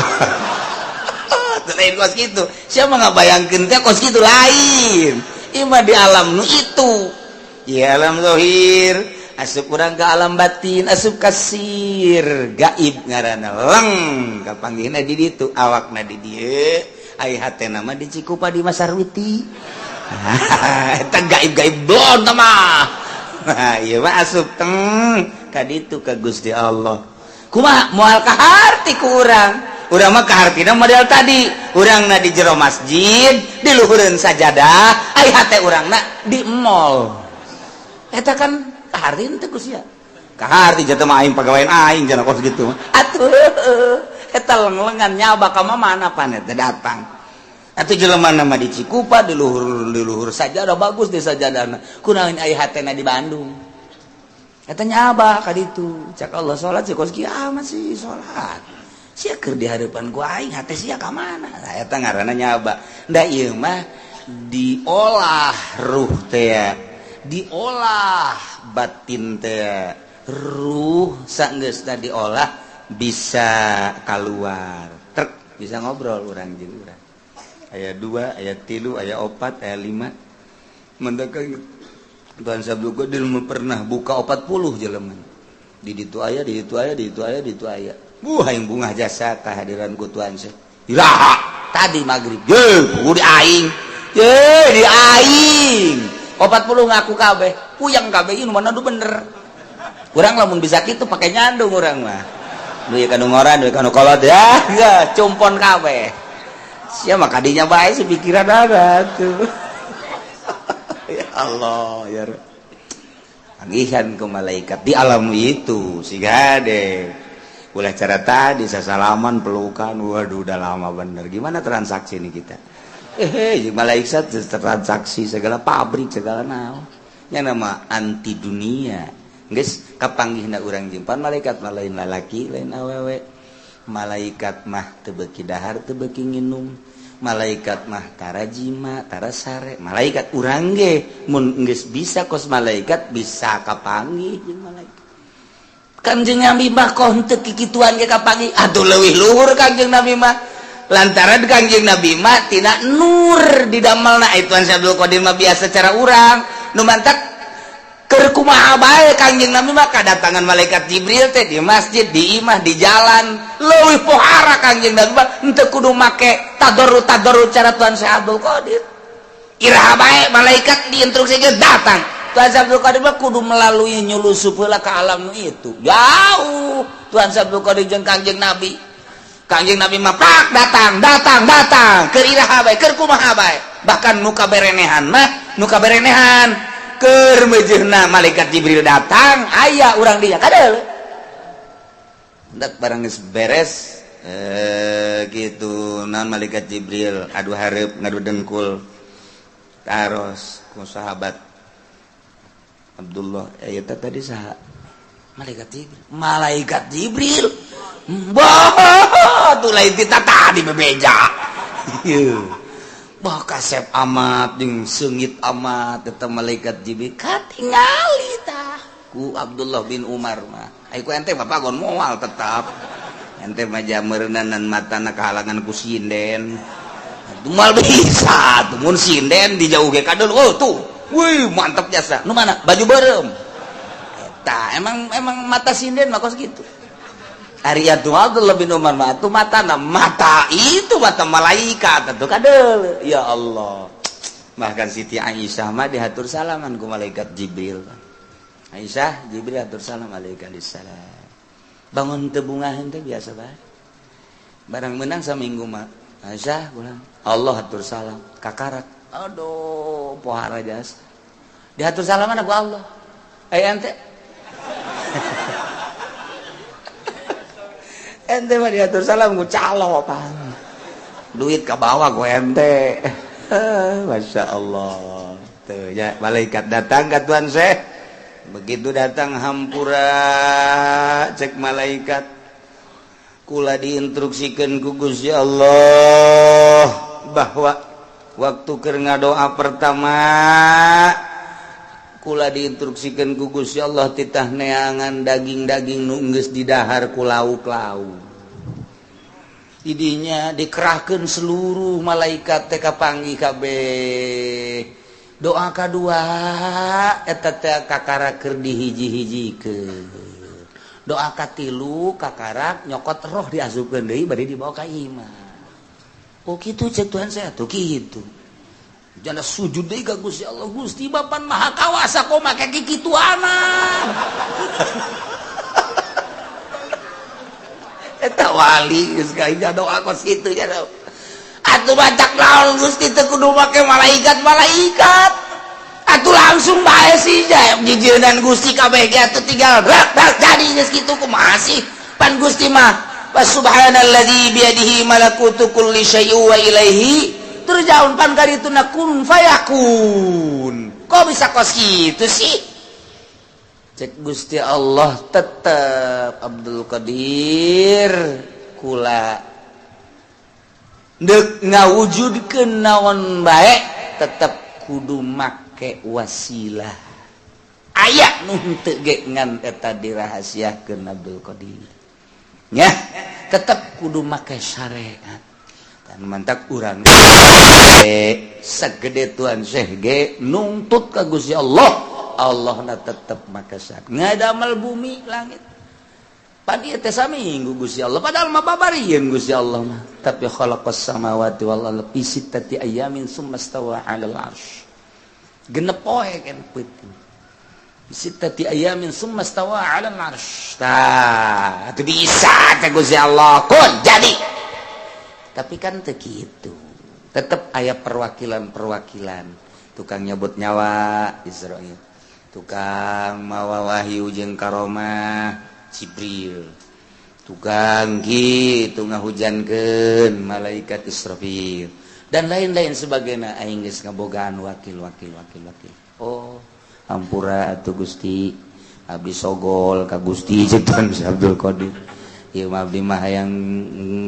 Lain kos gitu, siapa nggak bayangkeun teh kos gitu lain. Ima di alam nu itu, di alam zahir asup urang ke alam batin, asup kasir gaib ngaranna leng kapanggihna di ditu, awakna di dieu, ai hatena mah di Cikupa di Masarwiti. Eta gaib-gaib blon mah. Nah, ieu mah asup teng ka ditu ka Gusti Allah. Kumaha moal kaharti ku urang? Urang mah kahartina model tadi, urangna di jero masjid, di luhureun sajadah, ai hate urangna di mall. Eta kan kaharti teu ku sia. Kaharti jatuh mah aing pagawean aing cenah kos gitu. Atuh eta leng-lengan nyaba ka mana pan eta datang. Atuh jelema nama di Cikupa di luhur sajadah bagus di sajadahna. Kunaon ai hatena di Bandung. Eta nyaba ka ditu. Cak Allah salat sih kos kiamat sih salat. Sia keur di hadapan ku aing hate sia ka mana? Nah, eta ngaranna nyaba. Da ieu mah diolah ruh teh, diolah batin teh. Ruh sanggeusna diolah bisa keluar. Trek bisa ngobrol urang jeung urang. Aya 2, aya 3, aya 4, aya 5. Mendakan Tuhan Sabtu Qadir pernah buka 40 jelema. Di ditu aya, di ditu aya, di ditu aya, di ditu aya. Buh aing bungah jasa kehadiran ku Tuhan Syekh. Iraha tadi maghrib. Ye, di aing. Ye, di aing. 40 ngaku kabeh. Puyang kabeh ieu mana bener. Kurang lamun bisa kitu pakai nyandung urang mah. Duit kanu ngora, duit kanu kolot ya, enggak cumpon kabeh. Sia mah kadinya bae sih pikiran ada tuh. Ya Allah ya Rabb. Panggihan ke malaikat di alam itu siga deh. Ulah cara tadi sasalaman pelukan, waduh udah lama bener. Gimana transaksi nih kita? Malaikat transaksi segala pabrik segala naon. Nya nama anti dunia. Geus kapanggihna urang jumpan malaikat mah lain lalaki lain awewe. Malaikat mah teu beuki dahar teu beuki nginum. Malaikat mah tara jima tara sare. Malaikat urang ge mun geus bisa kos malaikat bisa kapanggih jeung malaikat. Kangjeng Nabi mah kok henteu kikituan ge kapanggih. Atuh leuwih luhur Kangjeng Nabi mah. Lantaran Kangjeng Nabi mah tina nur didamelna itu Syekh Abdul Qadir mah biasa cara urang nu mantak keur kumaha bae Kangjeng Nabi mah kadatangan malaikat Jibril teh di masjid, di imah, di jalan. Leuwih pohara Kangjeng Nabi mah henteu kudu make tadarru-tadarru cara Tuan Syekh Abdul Qadir. Iraha bae malaikat diinstruksikeun datang. Tuan Syekh Abdul Qadir mah kudu melalui nyulusup heula ka alam itu. Jauh Tuan Syekh Abdul Qadir jeung Kangjeng Nabi. Kangjeng Nabi mah pak datang, datang, datang. Keur iraha bae, keur kumaha bae. Bahkan nu kaberenehan mah, nu kaberenehan keur meujeuhna malaikat Jibril datang, aya urang dia kadeul. Hendak barang geus beres gitu naon malaikat Jibril adu hareup ngadu dengkul. Taros ku sahabat Abdullah, eta tadi saha? Malaikat Jibril. Malaikat Jibril. Bah, tuh lain tita tadi bebeja. Bah kasep amat jeung seungit amat eta malaikat Jibril katingali tah ku Abdullah bin Umar mah. Ai ku ente bapak gon moal tetap. Ente mah jameureunnan matana kahalangan ku sinden. Atuh moal bisa tuh mun sinden dijauh ge kadul. Oh tuh. Wih, mantap jasa. Nu mana? Baju beureum. Eta emang emang mata sinden mah kos kitu. Ari atuh Abdullah bin Umar mah atuh matana mata itu mata malaikat atuh kadeul. Ya Allah. Bahkan Siti Aisyah mah dihatur salaman ku malaikat Jibril. Aisyah, Jibril hatur salam alaika salam. Bangun teu bungaheun teh biasa bae. Barang menang saminggu mah Aisyah ulang. Allah hatur salam kakarak. Aduh, pohara jasa. Dihatur salaman ku Allah. Ai ente ente mah diatur salam ku calo pan. Duit ka bawah ku ente. Masya Allah. Tuh ya, malaikat datang ke Tuan Syekh. Begitu datang hampura cek malaikat. Kula diinstruksikeun ku Gusti Allah bahwa waktu keur ngadoa pertama kula diinstruksikan ku Gusti Allah titah neangan daging-daging nu geus didahar ku lauk-lauk. Didinya dikerahkeun seluruh malaikat teh kapanggih kabeh. Doa kadua eta teh kakara keur dihiji-hijikeun. Doa katilu kakarak nyokot roh diasupkeun deui bade dibawa ka imah. Oh kitu cek Tuhan saya tuh kitu. Janda sujud deui ka Gusti Allah, Gusti Bapan Maha Kawasa kok make kikituanan. Eta wali geus ka doa kos kitu nya. Atuh bacak naon Gusti teu kudu make malaikat-malaikat. Atuh langsung bae sih jijieunnan Gusti kabeh ge atuh tinggal rak rak jadi geus kitu kumaha sih. Pan Gusti mah subhanalladzi biyadihi malakutu kulli syai'in wa ilaihi turja'un pan karituna kun fayakun. Kok bisa kos kitu sih? Cek Gusti Allah tetep Abdul Qadir kula deuk ngawujudkeun naon bae tetep kudu make wasilah. Aya nu henteu ge ngan eta dirahasiakeun Abdul Qadir. Nya tetep kudu make syariat. Dan mantak urang segede Tuan Syekh ge nungtut ka Gusti Allah, Allahna tetep make syariat. Ngadamel bumi langit. Pan ieu teh saminggu Gusti Allah, padahal mah babarieun Gusti Allah mah. Tapi khalaqas samawati wal arda fi sittati ayamin summa stawa 'alal arsy. Genep poe kan peuting. Sittati ayamin summa stawa 'ala al-arsy. Tah, itu bisa teh Gusti Allah kun jadi. Tapi kan teu kitu. Tetep aya perwakilan-perwakilan. Tukang nyabut nyawa Israil. Tukang mawa wahyu jeung karomah Jibril. Tukang kitu ngahujankeun malaikat Israfil dan lain-lain sebagainya. Aing geus ngabogaan wakil wakil wakil wakil. Oh, hampura atuh Gusti, abdi sogol ka Gusti, cek Tuan Abdul Qadir. Ieu mah abdi mah hayang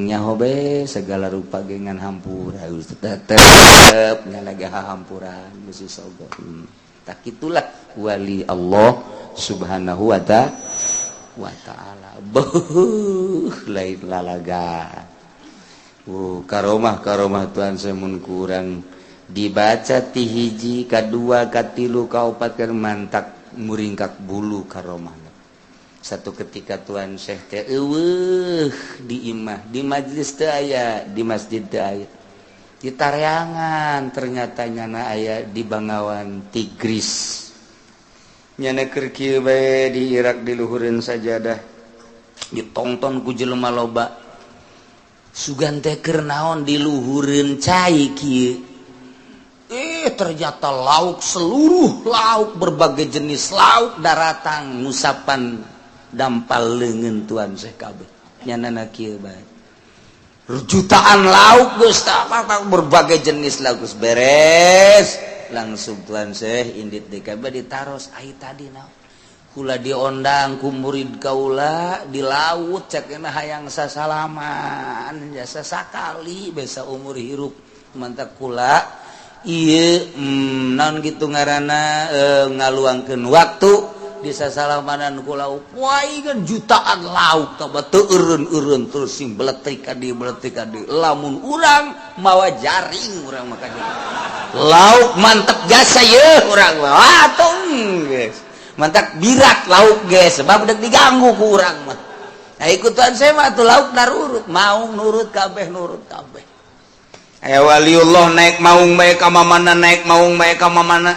nyaho be segala rupa ge, ngan hampura Gusti, tetep nyana ge hahampuran Gusti sogol. Tak itulah wali Allah Subhanahu wa ta'ala. Beuh, lain lalaga. Karomah karomah Tuan Semun kurang dibaca ti hiji kadua katilu kaopat kan mantak muringkak bulu karomah. Satu ketika Tuan Syekh teh euweuh di imah, di majlis teu aya, di masjid teu aya, di tareangan. Ternyata nyana aya di Bangawan Tigris. Nyana keur kieu bae di Irak, diluhureun sajadah, ditonton ku jelema loba. Sugan teh keur naon diluhureun cai kieu? Ternyata lauk, seluruh lauk, berbagai jenis lauk daratang ngusapan dampal leungeun Tuan Syekh kabeh. Nyanana kieu bae, jutaan lauk geus, berbagai jenis lauk geus beres. Langsung Tuan Syekh indit deui kabeh, ditaros, "Ai tadi naon?" "Kula diondang ku murid kaula di laut, cek hayang sasalaman jasa sakali besa umur hirup. Mantap kula ieu naon gitu ngaranna ngaluangkeun waktu di sasalamanan ku lauk." Wah, kan jutaan lauk coba teu eureun-eureun terus sing beletik ka dieu, beletik ka dieu. Lamun urang mawa jaring, urang mah lauk mantep jasa ye urang mah. Atuh geus mantap birak lauk ge, sebab udah diganggu ku urang mah. Nah, ikutan saya mah tuh lauk narurut, mau nurut kabeh, nurut kabeh. Aya waliullah naik maung bae ka mana, naik maung bae ka mana.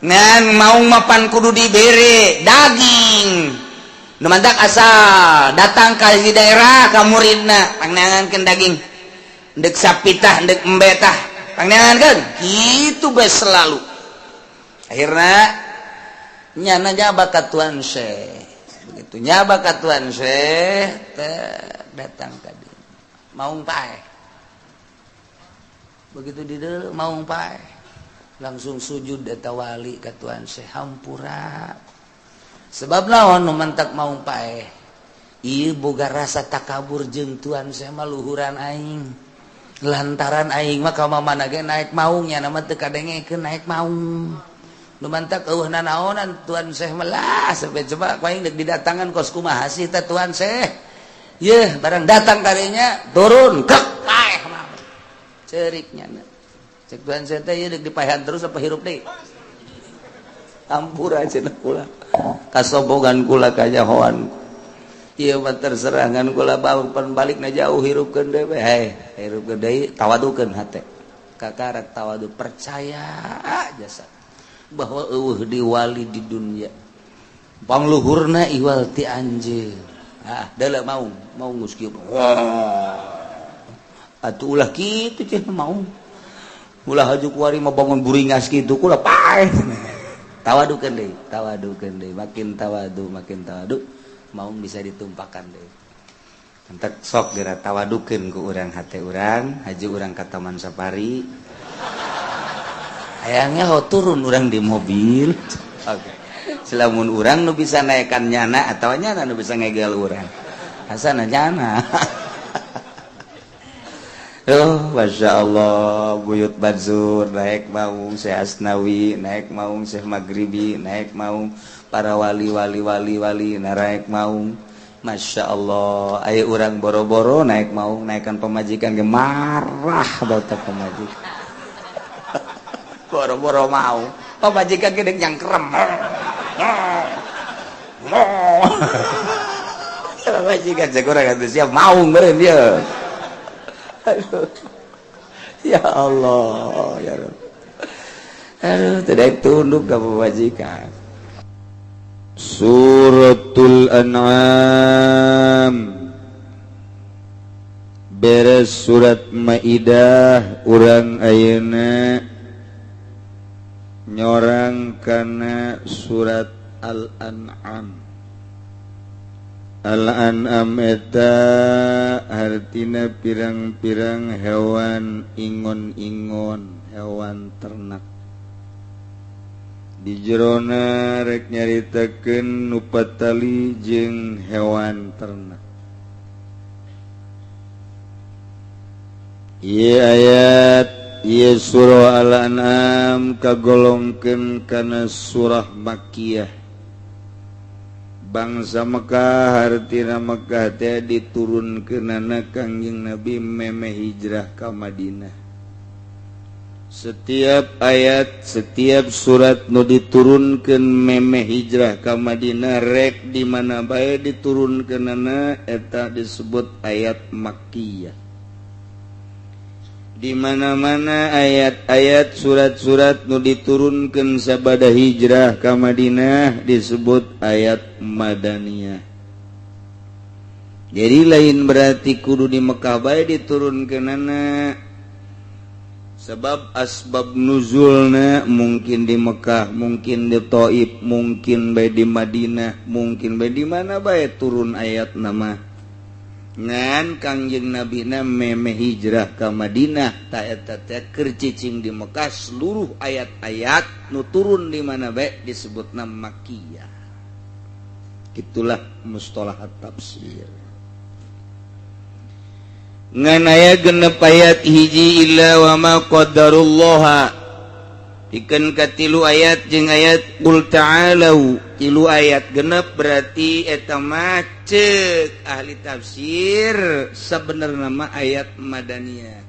Ngan maung mapan kudu dibere daging. Nu mantak asal datang ka di daerah ka muridna, pangneangankeun daging. Ndek sapi tah, ndek embe tah, pangneangankeun. Kitu bae selalu. Akhirna nyana nyaba ka Tuan Syekh. Begitu nyaba ka Tuan Syekh datang tadi. Maung paeh. Begitu di maung paeh, langsung sujud eta wali ka Tuan Syekh, "Hampura." Sebab naon nu mantak maung paeh? Ieu boga rasa takabur jeung Tuan Syekh mah luhuran aing, lantaran aing mah ka mana ge naik maung, nya mah teu kadengekeun naik maung. Nu mantak eueuh nanaonan Tuan Syekh mah lah, sampai coba ku aing deuk didatangan kos kumaha sih teh Tuan Syekh. Yeuh, barang datang karinya turun kek, paeh mah ceriknya. Cek Tuan Syekh teh, "Ieu deuk dipaehan terus apa hirup deui?" "Ampura," cenah, "kula kasobogan, kula kanyahoan ieu mah, terserah, ngan kula pan balikna jauh, hirupkeun deui we." Hei, hirupkeun deui, tawadukeun hate kakarak tawadu, percaya jasa bahwa euweuh di wali di dunia pangluhurna iwal ti anjeun. Ah, deuleu maung, maung geus kieu. Atuh ulah kitu cenah, maung ulah haju kuari mah bangun buringas kitu, kula paeh. Tawadukeun deui, tawadukeun deui, makin tawadu, makin tawadu, maung bisa ditumpakan deui. Entek sok geura tawadukeun ku urang hate urang, haju urang ka Taman Safari. Hayangnya ho turun urang di mobil. Oke. Selamun urang nu bisa naikkan nyana atau nyana nu bisa ngegel urang. Asana nyana. Oh, Masya Allah, Buyut Bansur naik maung, Syekh Asnawi naik maung, Syekh Maghribi naik maung, para wali-wali wali-wali naik maung. Masya Allah, ayo urang boro-boro naik maung, naikkan pemajikan ge marah bauta pemajikan. Boro-boro mau, pemajikan ge nyangkrem. Pemajikan cek urang atuh siap maung beureun dia. Aduh. Ya Allah, ya Rabb. Aduh, tidak tunduk ke pemajikan. Suratul An'am. Beres surat Maidah urang ayeuna nyorang kana surat Al-An'am. Al-An'am eta hartina pirang-pirang hewan ingon-ingon, hewan ternak. Di jerona rek nyaritakeun nu patali jeung hewan ternak. Ieu ayat ieu surah Al-An'am kagolongkeun kana surah Makkiyah. Bangsa Mekah hartina Mekah teh diturunkeunana Kangjeng Nabi memeh hijrah ka Madinah. Setiap ayat, setiap surat nu diturunkeun memeh hijrah ka Madinah rek di mana bae diturunkeunana eta disebut ayat Makkiyah. Di mana-mana ayat-ayat surat-surat nu diturunkeun sabada hijrah ka Madinah disebut ayat Madaniyah. Jadi lain berarti kudu di Mekah bae diturunkeunana. Sebab asbab nuzulna mungkin di Mekah, mungkin di Taif, mungkin bae di Madinah, mungkin bae di mana bae turun ayat nama. Ngan Kangjeng Nabina memeh hijrah ka Madinah ta eta teh keur cicing di Mekah seluruh ayat-ayat nu turun di mana bae disebutna Makkiyah. Itulah mustalahat tafsir. Ngan aya genep ayat hiji illa wa ma qaddarullaha. Pikeun ka tilu ayat jeung ayat qul ta'alu, tilu ayat genep berarti eta mah ceuk ahli tafsir sabenerna mah ayat madaniyah.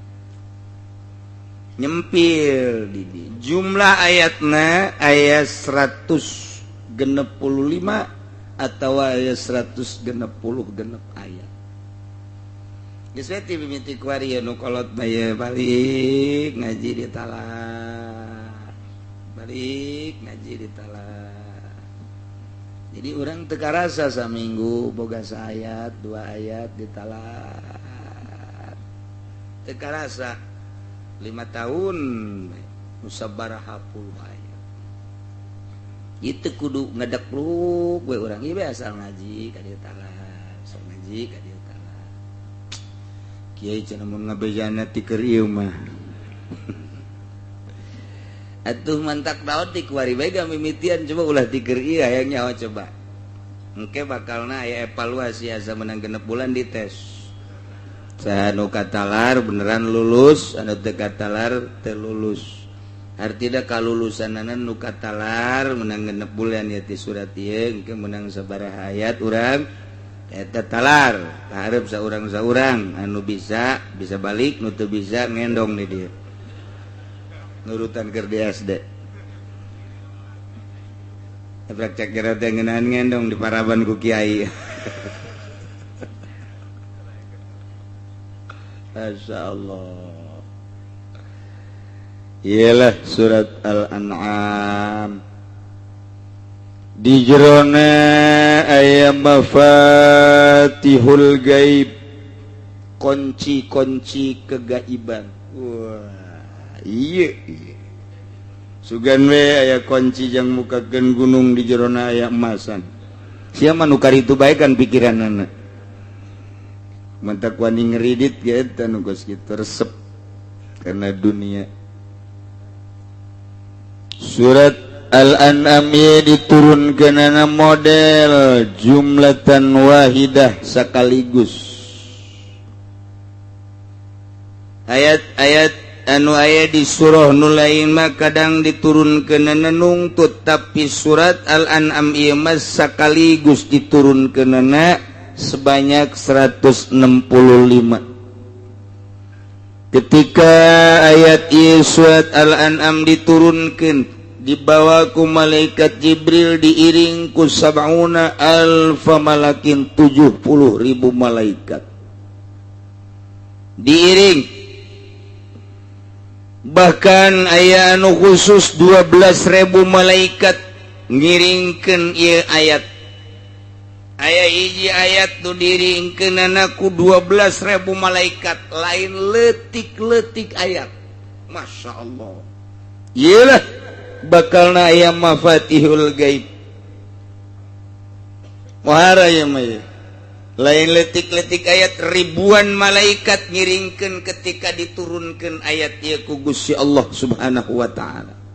Nyempil di jumlah ayatna aya 165 atawa aya 166 ayat. Geus we ti mimiti kuari nu kolot bae balik ngaji di talar. Balik ngaji di talar. Jadi orang teu karasa saminggu boga saayat, dua ayat di talar. Teu karasa 5 tahun musabaraha puluh ayat. Itu kudu ngedekluk we urang ieu asal ngaji ka dieu talar, asal ngaji ka dieu talar. Kiai cenah mun ngabejana ti keur ieu mah. Atuh mantak daun ti kuari bae mimitian coba ulah ti keur ieu hayang nyaho coba. Engke bakalna aya evaluasi asa menang 6 bulan dites. Saha nu katalar beneran lulus, anu teu katalar teu lulus. Artina kalulusanana nu katalar menang 6 bulan ya ti surat ieu engke menang sabaraha ayat urang eta talar. Kaharep saurang-saurang anu bisa bisa balik, nu teu bisa ngendong di dieu. Nurutan keur di SD. Efek cek jero teh ngeunahan ngendong di paraban ku kiai. Masya Allah. Iyalah surat Al-An'am. Di jerona aya mafatihul gaib, kunci-kunci kegaiban. Wah, iya, iya. Sugan we aya kunci jang mukakeun gunung di jerona aya emasan. Sia mah nu karitu bae kan pikiranana. Mantak wani ngeridit ge eta nu geus kitu resep karena dunia. Surat Al-An'am diturunkeunana model jumlatan wahidah sekaligus. Ayat-ayat anu aya di surah nu lain mah kadang diturunkeunana nungtut, tapi surat Al-An'am ieu mah sekaligus diturunkeunana sebanyak 165. Ketika ayat ieu surat Al-An'am diturunkeun, dibawa ku malaikat Jibril diiring ku sab'una alfa malakin, 70.000 malaikat diiring. Bahkan aya anu khusus 12.000 malaikat ngiringkeun ieu ayat. Aya hiji ayat nu diringkeunana ku 12.000 malaikat, lain leutik-leutik ayat. Masya Allah. Iyalah bakalna aya mafatihul gaib. Muhara ieu mah ieu. Lain letik-letik ayat, ribuan malaikat ngiringkeun ketika diturunkan ayat ieu ku Gusti Allah Subhanahu wa taala.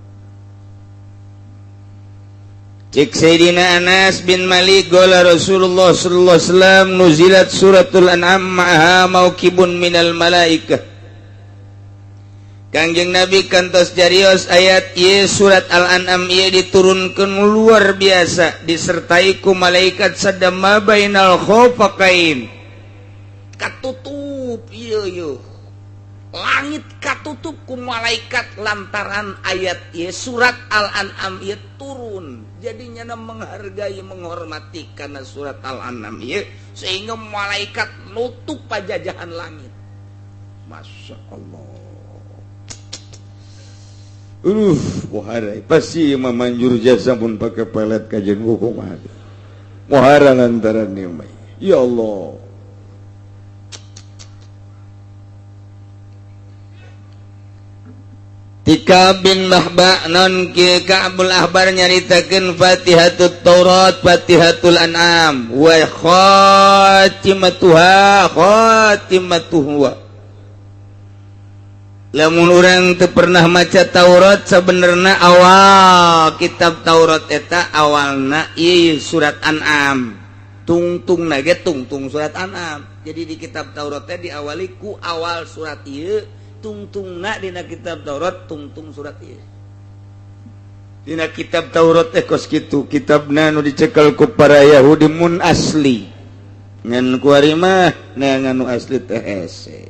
Cek Sayyidina Anas bin Malik qala Rasulullah sallallahu alaihi wasallam nuzilat suratul an'am ma'aha maukibun minal malaikah. Kangjeng Nabi kantos jarios ayat ieu surat Al-An'am ieu diturunkeun luar biasa disertai ku malaikat sadama bainal khofaqain. Katutup ieu ieu. Langit katutup ku malaikat lantaran ayat ieu surat Al-An'am ieu turun. Jadi nyana menghargai menghormati karena surat Al-An'am ieu sehingga malaikat nutup pajajahan langit. Masya Allah. Muhara pasti mah manjur jasa pun pakai pelet kajian hukum ada. Muhara lantaran ieu mah. Ya Allah. Tika bin Mahba non ki Ka'bul Ahbar nyaritakeun Fatihatut Taurat, Fatihatul An'am wa khatimatuha khatimatuhu. Lamun urang teu pernah maca Taurat sabenerna awal kitab Taurat eta awalna ieu surat An'am. Tungtungna ge tungtung surat An'am. Jadi di kitab Taurat teh diawali ku awal surat ieu, tungtungna dina kitab Taurat tungtung surat ieu. Dina kitab Taurat teh kos kitu, kitabna nu dicekel ku para Yahudi mun asli. Ngan kuari mah neangan nu asli teh hese.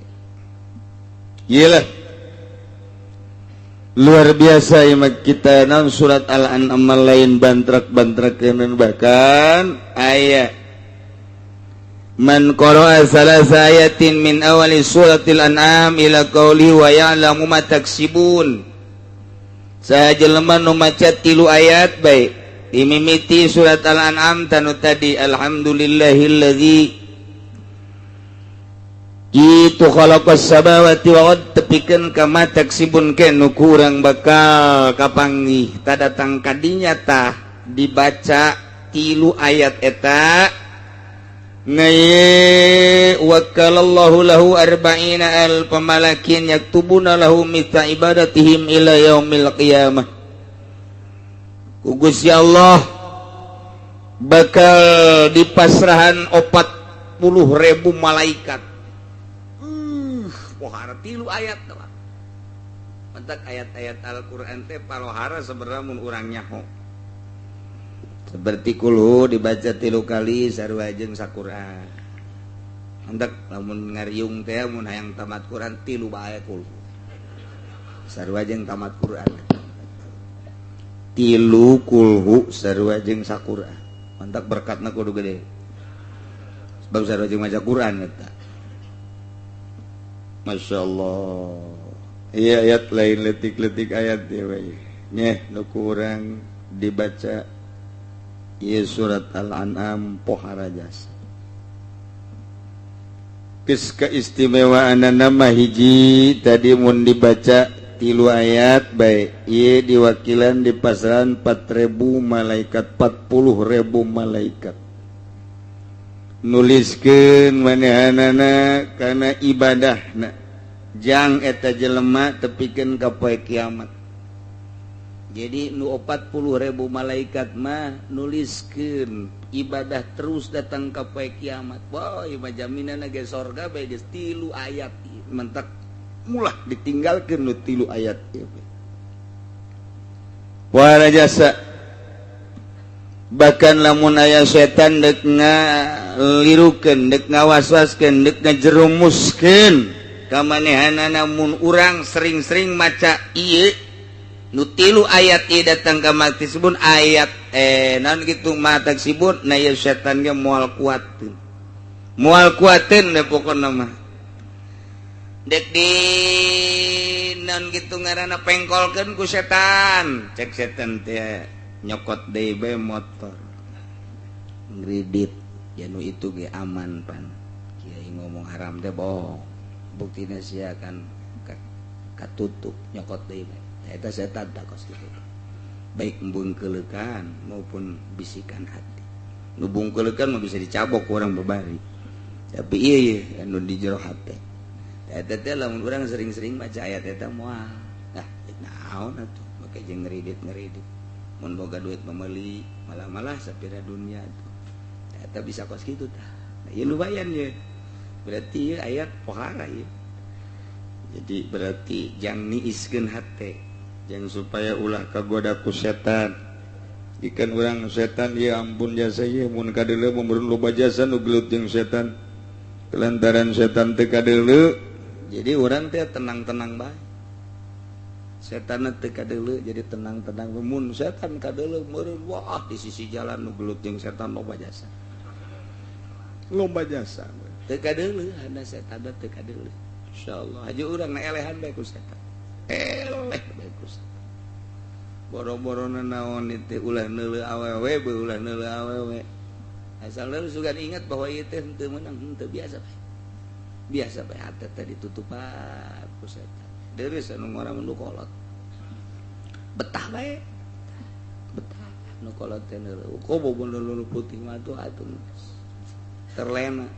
Iyalah. Luar biasa ya kita non surat Al-An'am lain bantrak-bantrak bahkan ayat man qara'a salasa ayatin min awali suratil an'am ila qawli wa ya'lamu ma taksibun. Saha jelema nu maca 3 ayat bae dimimiti surat Al-An'am tanu tadi alhamdulillahillazi itu khalaqas samawati wal ard tepikeun ka ma taksibun ke nu kurang bakal kapanggih ta datang kadinya tah dibaca 3 ayat eta ngaye wakalallahu lahu arba'ina alfa malakin yaktubuna lahu mithla ibadatihim ila yaumil qiyamah. Ku Gusti Allah bakal dipasrahan 40.000 malaikat. Pohara 3 ayat doang. Mentak ayat-ayat Al-Qur'an teh palohara sebenarnya mun urang nyaho. Seperti kulhu dibaca 3 kali sarua jeung saquran. Mentak lamun ngariung teh mun hayang tamat Quran 3 bae kulhu. Sarua jeung tamat Quran. 3 kulhu sarua jeung saquran. Mentak berkatna kudu gede. Sebab sarua jeung maca Quran eta. Masya Allah. Iya ayat lain letik-letik ayat ya bae. Nyeh nu kurang dibaca ieu surat Al-An'am pohara jasa. Geus keistimewaanana mah hiji tadi mun dibaca 3 ayat bae ieu diwakilan di pasaran 4.000 malaikat 40.000 malaikat. Nuliskeun manehanana kana ibadahna jang eta jelema tepikeun ka poe kiamat. Jadi nu 40.000 malaikat mah nuliskeun ibadah terus datang ka poe kiamat. Wah, ieu mah jaminanna ge sorga bae geus 3 ayat. Mentak mulah ditinggalkeun nu 3 ayat ieu. Wah jasa. Bahkan lamun aya setan dek ngalirukeun, dek ngawaswaskeun, dek ngajerumuskeun ka manehanana mun urang sering-sering maca ieu nu 3 ayat ieu datang ka maksibun ayat naon kitu ma taksibun na ieu setan ge moal kuateun. Moal kuateun we pokona mah. Dek di naon kitu ngaranna pengkolkeun ku setan, cek setan teh. Nyokot deui bae motor. Ngridit ya nu itu ge aman pan. Kiai ngomong haram teh bohong. Buktina sia kan katutup nyokot deui bae. Eta setan tak kos kitu. Baik bungkeulekan maupun bisikan hati. Nu bungkeulekan mah bisa dicabok ku urang babari. Tapi iya iya anu di jero hate. Eta teh lamun urang sering-sering maca ayat eta moal. Nah, naon atuh make jeung ngeridit-ngeridit. Mun boga duit meuli, malah-malah sapira dunia atuh. Eta bisa kos kitu tah. Nah, ieu lumayan ye. Berarti ieu ayat pohara ieu. Jadi berarti jang niiskeun hate, jang supaya ulah kagoda ku setan. Ikan urang setan ya ampun jasa ieu mun kadeuleu mun loba jasa nu gelut jeung setan. Kelantaran setan teu kadeuleu, jadi urang teh tenang-tenang bae. Setan teu kadeuleu jadi tenang-tenang. Mun setan kadeuleu meureun wah di sisi jalan nu gelut jeung setan loba jasa. Loba jasa. Teu kadeuleu hana setan teu kadeuleu. Insyaallah haji urang na elehan bae ku setan. Eleh bae ku setan. Boro-borona naon teh ulah neuleuh awewe beuh ulah neuleuh awewe. Asal lu sugan ingat bahwa ieu teh henteu meunang henteu biasa bae. Biasa bae hate teh ditutupan ku setan. Deureuh anu ngora mun kolot. Betah bae. Betah nu kolot teh neuleuh. Kobo nu putih mah tuh atuh terlena.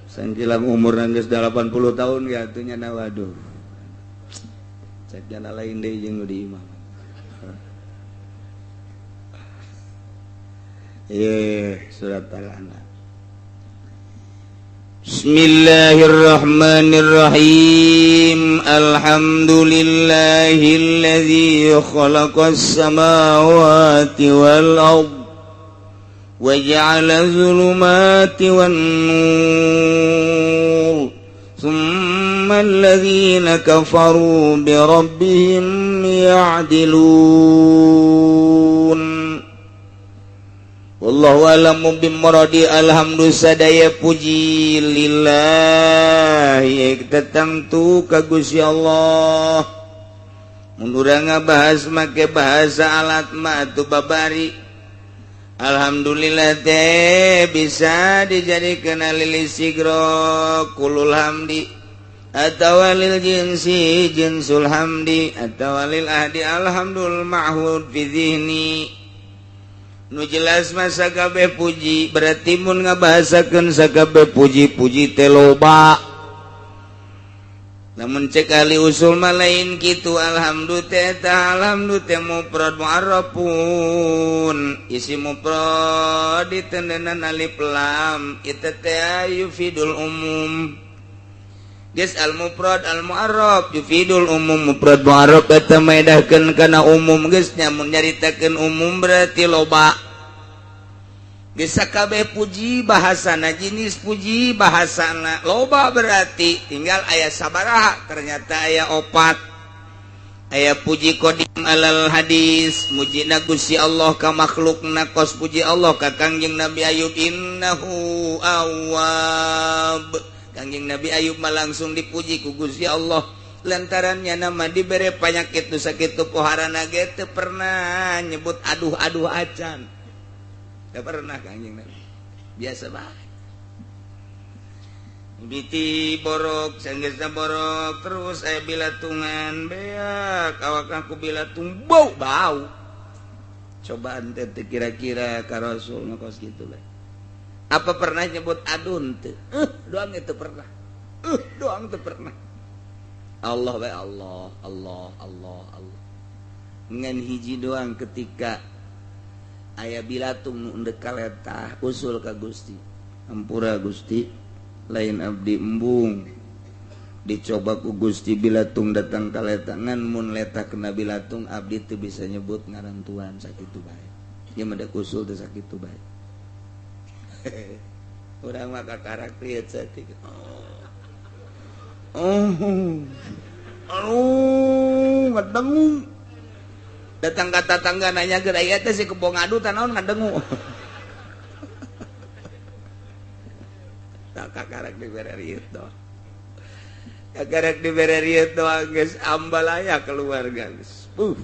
Sanjilam umur geus 80 tahun ya atuh nya waduh. Cek jana lain deui jeung nu di imah. Surat Al-An'am. Bismillahirrahmanirrahim. Alhamdulillahilladzi khalaqas samawati wal ard wa ja'ala dzulumati wan nur. Tsumma alladzina kafaru bi rabbihim ya'dilun. Wallahu a'lamu bimuradi. Alhamdulillah sadaya puji lillahi tertentu ka Gusti Allah. Mun urang ngabahas make bahasa alat mah atuh babari. Alhamdulillah teh bisa dijadikeun lil sigro kulul hamdi atawa lil jinsi jinsul hamdi atawa lil ahdi alhamdul ma'hud fi dzihni. Nu jelas masa kabeh puji berarti mun ngabahasakeun sakabeh puji-puji teh loba. Lamun cek ahli usul mah lain kitu. Alhamdulillah teh ta alhamdulillah teh mufrad mu'arrafun isi mufrad ditendenan alif lam itu teh yufidul umum. Geus al mufrad al mu'arraf yufidul umum. Mufrad mu'arraf eta maedahkeun kana umum. Geus nya mun nyaritakeun umum berarti loba. Geus sakabeh puji bahasana jenis puji bahasana loba berarti tinggal aya sabaraha ternyata aya opat. Aya puji qadim alal hadis mujina Gusti Allah ka makhlukna kos puji Allah ka Kangjeng Nabi Ayub innahu awwab. Kangjeng Nabi Ayub mah langsung dipuji ku Gusti Allah lantarannya nama dibere panyakit nu sakitu poharana ge teu pernah nyebut aduh-aduh acan. Teu pernah Kangjeng Nabi. Biasa bae. Biti borok, sanggeusna borok terus aya bilatungan beak awak aku bilatung bau bau. Cobaan teh kira-kira ka Rasul nu kos kitu lah. Apa pernah nyebut adun teu? Doang itu pernah. Doang teu pernah. Allah bae Allah, Allah, Allah, Allah. Ngan hiji doang ketika aya bilatung nu endek kaletah usul ka Gusti. Ampura Gusti, lain abdi embung. Dicoba ku Gusti bilatung datang kaletah ngan mun letah kena bilatung abdi teu bisa nyebut ngaran Tuhan sakitu bae. Ieu mah da usul teh sakitu bae. Urang mah kakarak liat saeutik. Oh. Aduh, ngadengu. Datang ka tatangga nanya geura ieu teh si kebo ngadu tah naon ngadengu. Tak kakarak dibere rieu doang. Kakarak dibere rieu doang geus ambalaya keluarga geus. Buh.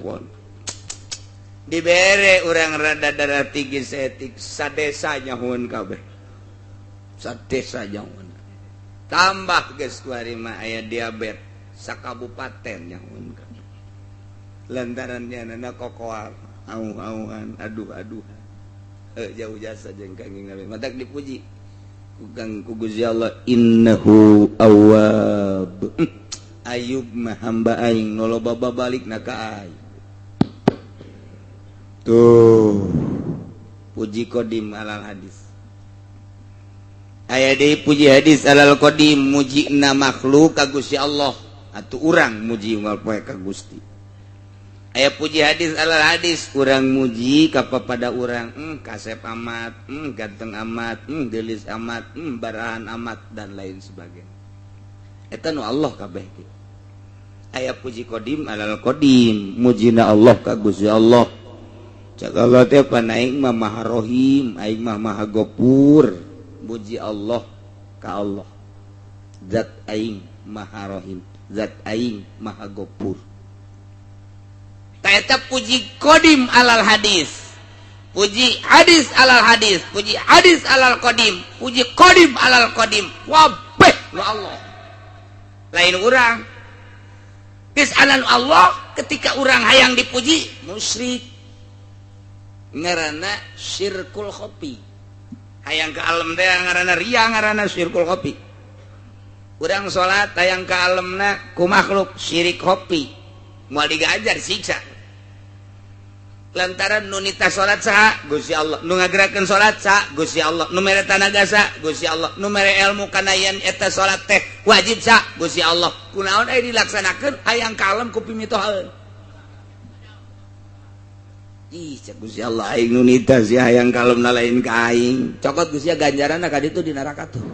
Dibere urang rada darah tinggi seetik sadesa nyahueun kabeh. Sadesa nyahueun. Tambah geus kuari mah aya diabet sakabupaten nyahueun kabeh. Lantaran nyanana kokoal au-auan aduh-aduh. Jauh jasa jeung Kangjeng Nabi. Matak dipuji ku Kang ku Gusti Allah innahu awwab. Ayub mah hamba aing nu loba babalikna ka aing. Tuh puji qadim alal hadis. Aya deui puji hadis alal qadim mujina makhluk ka Gusti Allah atuh urang muji unggal poe ka Gusti. Aya puji hadis alal hadis urang muji ka pada urang kasep amat, ganteng amat, geulis amat, barahan amat dan lain sebagainya. Eta nu Allah kabeh ge. Aya puji qadim alal qadim mujina Allah ka Gusti Allah. Cak Allah teh pan aing mah Maha Rohim, aing mah Maha Gopur. Muji Allah ka Allah. Zat aing Maha Rohim, zat aing Maha Gopur. Eta puji qadim alal hadis, puji hadis alal hadis, puji hadis alal qadim, puji qadim alal qadim, wabeh nu Allah. Lain urang. Geus anan Allah ketika urang hayang dipuji musyrik. Ngaranna syirkul khofi. Hayang ka alam teh ngaranna riya, ngaranna syirkul khofi. Urang salat hayang ka alamna ku makhluk syirik khofi. Moal digajar siksa. Lantaran nu nitah salat saha Gusti Allah, nu ngagerakeun salat saha Gusti Allah, nu mere tanaga saha Gusti Allah, nu mere ilmu kana yen eta salat teh wajib saha Gusti Allah. Kunaon aya dilaksanakeun hayang kalem ku pimitohaeun. Ih cek Gusti Allah aing nu nitah sia hayang kalemna lain ka aing. Cokot Gusti ganjaranna ka ditu di neraka tuh.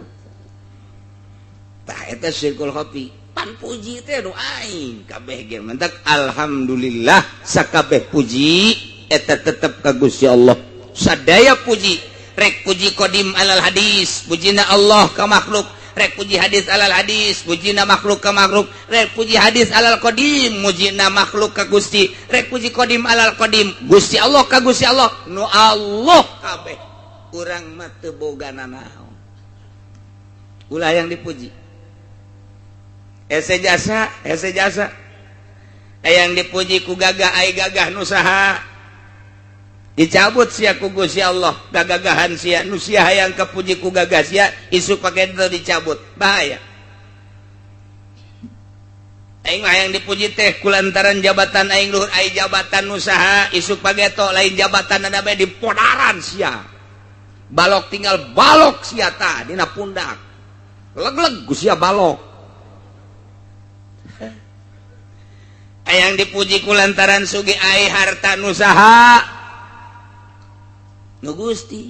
Tah eta syirkul khofi. Pan puji teh nu aing kabeh ge mentak alhamdulillah sakabeh puji eta tetep ka Gusti Allah. Sadaya puji, rek puji qadim alal hadis, pujina Allah ka makhluk, rek puji hadis alal hadis, pujina makhluk ka makhluk, rek puji hadis alal qadim, mujina makhluk ka Gusti, rek puji qadim alal qadim, Gusti Allah ka Gusti Allah, nu Allah kabeh. Urang mah teu boga nanaon. Ulah yang dipuji. Ese jasa, ese jasa. Yang dipuji ku gagah ai gagah nu saha. Dicabut sia ku Gusti Allah, gagagahan sia nu sia hayang kapuji ku gagah sia, isuk pake itu dicabut. Bahaya. Aing mah hayang dipuji teh kulantaran jabatan aing luhur, ai jabatan nu saha, isuk pageto lain jabatan ada bae dipodaran sia. Balok tinggal balok sia tah dina pundak. Leg-leg ku sia balok. Hayang dipuji ku lantaran sugih ai harta nu saha nu Gusti.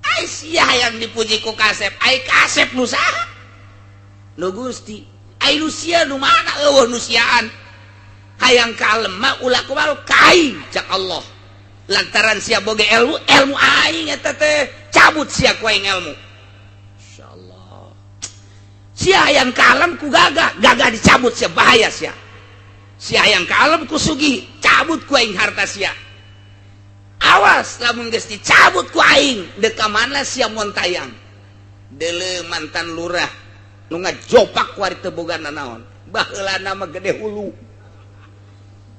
Ai sia hayang dipuji ku kasep, ai kasep nu saha nu Gusti. Ai nu sia nu mana eueuh nu siaan. Hayang kalem mah ulah kumaha ka aing cak Allah. Lantaran sia boga ilmu, ilmu aing eta teh cabut sia ku aing ilmu. Sia yang kalem ku gagah, gagah dicabut sia bahaya sia. Sia yang kalem ku sugih, cabut ku aing harta sia. Awas lamun geus dicabut ku aing, deuk ka mana sia montayang. Deuleu mantan lurah nu ngajopak ku ari teu boga nanaon. Baheulana mah gede hulu.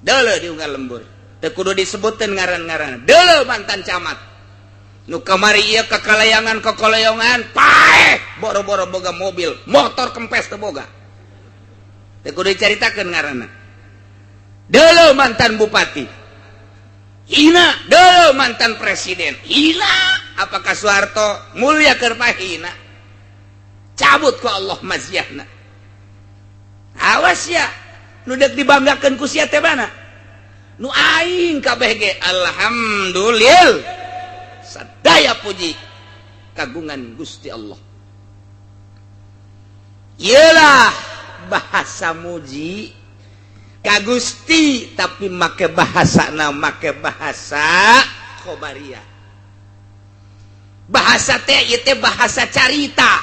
Deuleu di unggal lembur. Teu kudu disebutkeun ngaran-ngaran. Deuleu mantan camat. Nu kamari ieu kakalayangan kakalayangan paeh boro-boro boga mobil, motor kempes teu boga. Teu kudu dicaritakeun ngaranna. Deuleu mantan bupati. Hina, deuleu mantan presiden. Hina, apakah Soeharto mulia keur hina? Cabut ku Allah maziahna. Awas ya, nu deuk dibanggakeun ku sia teh mana? Nu aing kabeh ge alhamdulillah. Sadaya puji kagungan Gusti Allah. Iyalah bahasa muji ka Gusti tapi make bahasana make bahasa khobariyah. Bahasa teh ieu teh bahasa carita.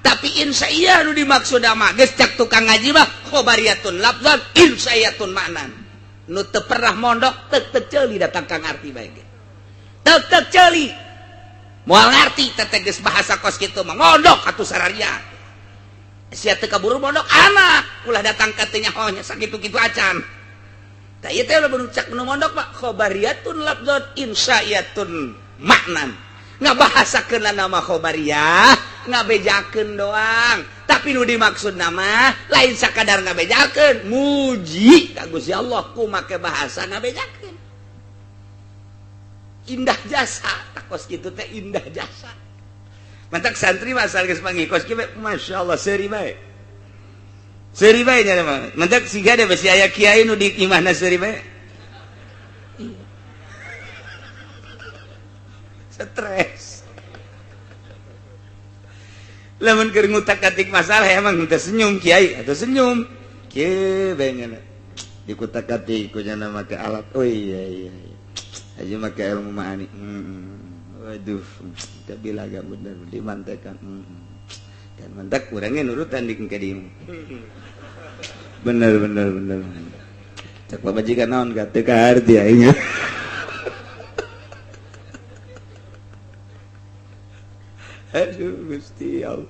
Tapi insya nu dimaksud mah geus cak tukang ngaji mah khobariyatun lafzan insya'iyatun maknan. Nu teu pernah mondok tek-tek ceuli datang ka ngarti bae ge. Tek-tek ceuli. Moal ngarti teh geus bahasa kos kitu mah mondok atuh sararia. Sia teu kaburu mondok anak ulah datang ka teu nyaho nya sakitu-kitu acan. Tah ieu teh lamun cak nu mondok mah khabariyatun lafzon insya'iyatun maknan. Ngabahasakeun nama khabariyah ngabejakeun doang, tapi nu dimaksud nama lain sakadar ngabejakeun, muji ka Gusti Allah ku make bahasa ngabejakeun. Indah jasa, takos kitu teh indah jasa. Mantak santri mah asal geus panggih kos kieu masyaallah seuri bae. Seuri bae nya mah. Mantak siga da besi aya kiai nu di imahna seuri bae. Stres. Lamun keur ngutak-atik masalah emang teu senyum kiai atau senyum. Kieu bae nya. Dikutak-atik ku nya make alat. Oh iya iya. Aja make ilmu ma'ani. Waduh, teu bilaga bener dimantekan. Dan mantak kurangnya nurutan di ka dieu. Bener bener bener. Cek pamajikan naon ka teu kaharti aing. Aduh Gusti Allah.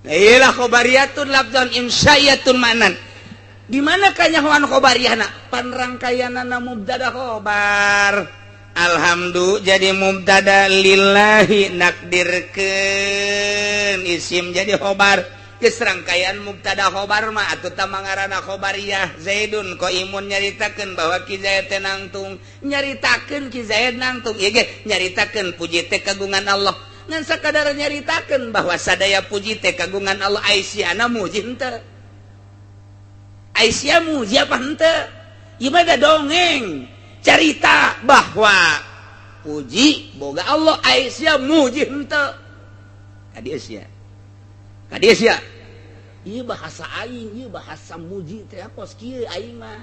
Iyalah khobariyatun lafzan insya'iyatun ma'nan. Di mana kanyahoan khobariyahna? Panrangkayanana mubtada khobar. Alhamdu jadi mubtada lillahi nakdirkeun isim jadi khobar. Geus rangkaian mubtada khobar mah atuh tah mangaranna khobariyah. Zaidun qaimun nyaritakeun bahwa Ki Zaid teh nangtung, nyaritakeun Ki Zaid nangtung. Ieu ge nyaritakeun puji teh kagungan Allah. Ngan sakadar nyaritakeun bahwa sadaya puji teh kagungan Allah, aisyana muji henteu. Aisyah muji apa henteu? Ieu mah dongeng carita bahwa puji boga Allah, Aisyah muji henteu. Ka dieu sia. Ka dieu sia. Ieu bahasa aing, ieu bahasa muji teh kos kieu aing mah.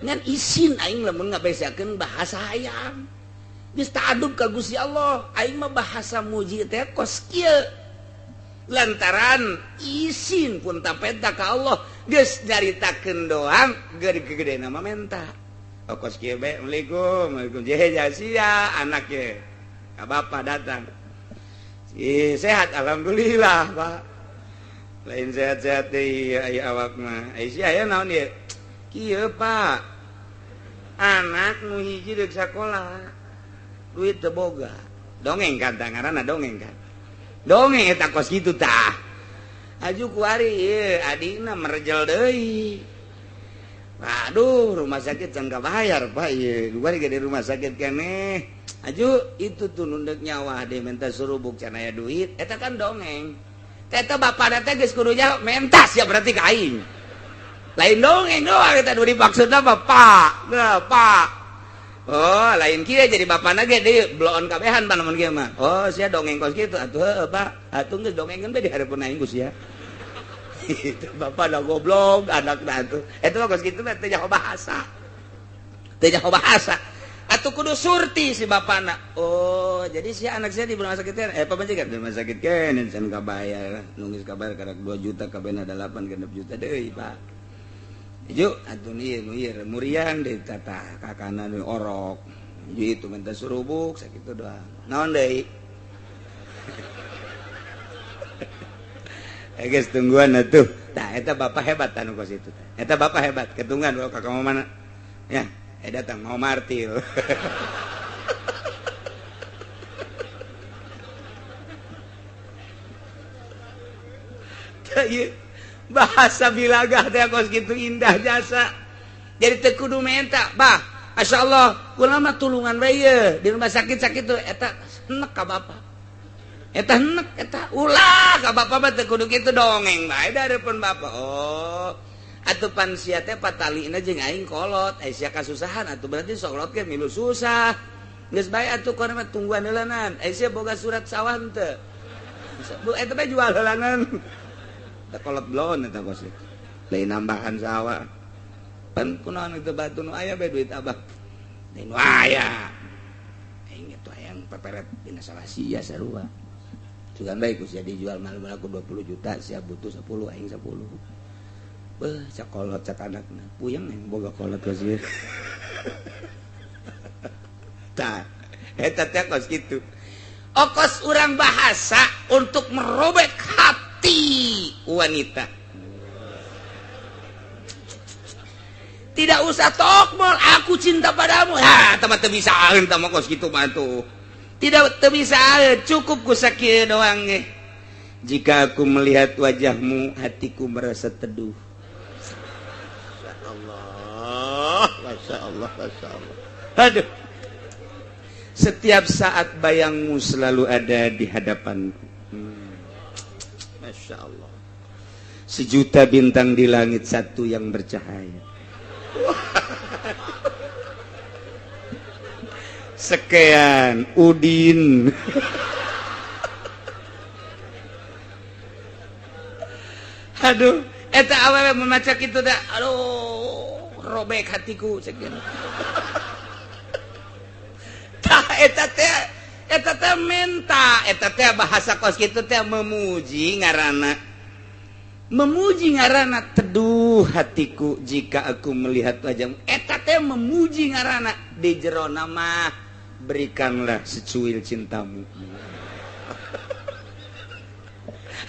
Ngan isin aing lamun ngabesakeun bahasa hayang. Geus ta'adub ka Gusti Allah, aing mah bahasa muji teh kos kieu. Lantaran isin pun tapenta ka Allah, geus nyaritakeun doang gede-gedena mah menta. Oh kos kieu bae, Assalamualaikum, Waalaikumsalam. Jehe sia anak ye. Ka bapa datang. Ih, sehat alhamdulillah, Pak. Lain sehat-sehat deui aya awak mah. Ai sia aya naon ieu? Kieu, Pak. Anak nu hiji deuk sakola. Duit teu boga. Dongeng kan ngaranna dongeng kan. Dongeng eta kos kitu tah. Aju kuari ieu adina merjel deui. Aduh, rumah sakit can kabayar Pak ieu. Kuari ge di rumah sakit keneh. Aju itu tuh nundek nyawa deh minta surubuk can aya duit. Eta kan dongeng. Eta bapana teh geus kudu nyaho mentas ya berarti ka aing. Lain dongeng doang eta nu dimaksudna Bapak. Nah, Pak. Oh, lain kieu jadi bapana ge deui bloon kabehan pan mun kieu mah. Oh, sia dongeng kos kitu atuh heueuh Pak. Atuh geus dongengkeun bae di hareupeun aing ku sia. Itu bapak dah goblok anakna atuh. Eta mah kos kitu mah teu nyaho bahasa. Teu nyaho bahasa. Atuh kudu surti si bapana. Oh, jadi si anak saya di rumah sakit kan? Pamajikan di rumah sakit kan can kabayar. Nunggu kabayar karek 2 juta kabehna 8 genep juta deui, Pak. Ijo atuh ieu nu ieu muriang deui tata kakana nu orok. Ijo itu minta surubuk sakitu doang. Naon deui? Geus tungguan atuh. Tah eta bapak hebat anu kos itu. Eta bapak hebat ketungguan bawa ka kamu mana? Ya, datang mau martil. Tah ieu bahasa bilagah teh kos kitu indah jasa. Jadi teu kudu menta, bah. Masyaallah, kula mah tulungan bae ieu di rumah sakit sakitu eta enek ka bapak. Eta enek eta ulah ka bapak mah teu kudu kitu dongeng bae dareupeun bapak. Oh, atuh pan sia teh patalina jeung aing kolot, ai sia kasusahan atuh berarti sok ge milu susah. Geus bae atuh kono mah tungguan heulanan. Ai sia boga surat sawah henteu. Bu eta bae jual heulanan. Teh kolot bloon eta kos. Lain nambahan sawah. Pan kunaon itu batu nu aya bae duit abah. Lain nu aya. Aing eta hayang peperet dina salah sia sarua. Sugan bae ku sia dijual malu-malu aku 20 juta, sia butuh 10 aing 10. Beuh cak kolot cak anakna. Puyeng yang boga kolot kos ieu. Tah, eta teh kos kitu. Okos urang bahasa untuk merobek hati wanita. Tidak usah tokmol, aku cinta padamu. Ha, tah mah teu bisaan tah mah kos kitu mah tuh. Tidak teu bisa, cukup ku sakieu doang ge. Jika aku melihat wajahmu, hatiku merasa teduh. Masya Allah, Masya Allah, Masya Allah. Aduh. Setiap saat bayangmu selalu ada di hadapanku. Masya Allah. Sejuta bintang di langit, satu yang bercahaya. Sekian Udin. Aduh, eta awewe memaca kitu da. Aduh, robek hatiku sekian. Tah eta teh menta, eta teh bahasa kos kitu teh memuji ngaranna. Memuji ngaranna teduh hatiku jika aku melihat wajahmu. Eta teh memuji ngaranna di jero mah berikanlah secuil cintamu.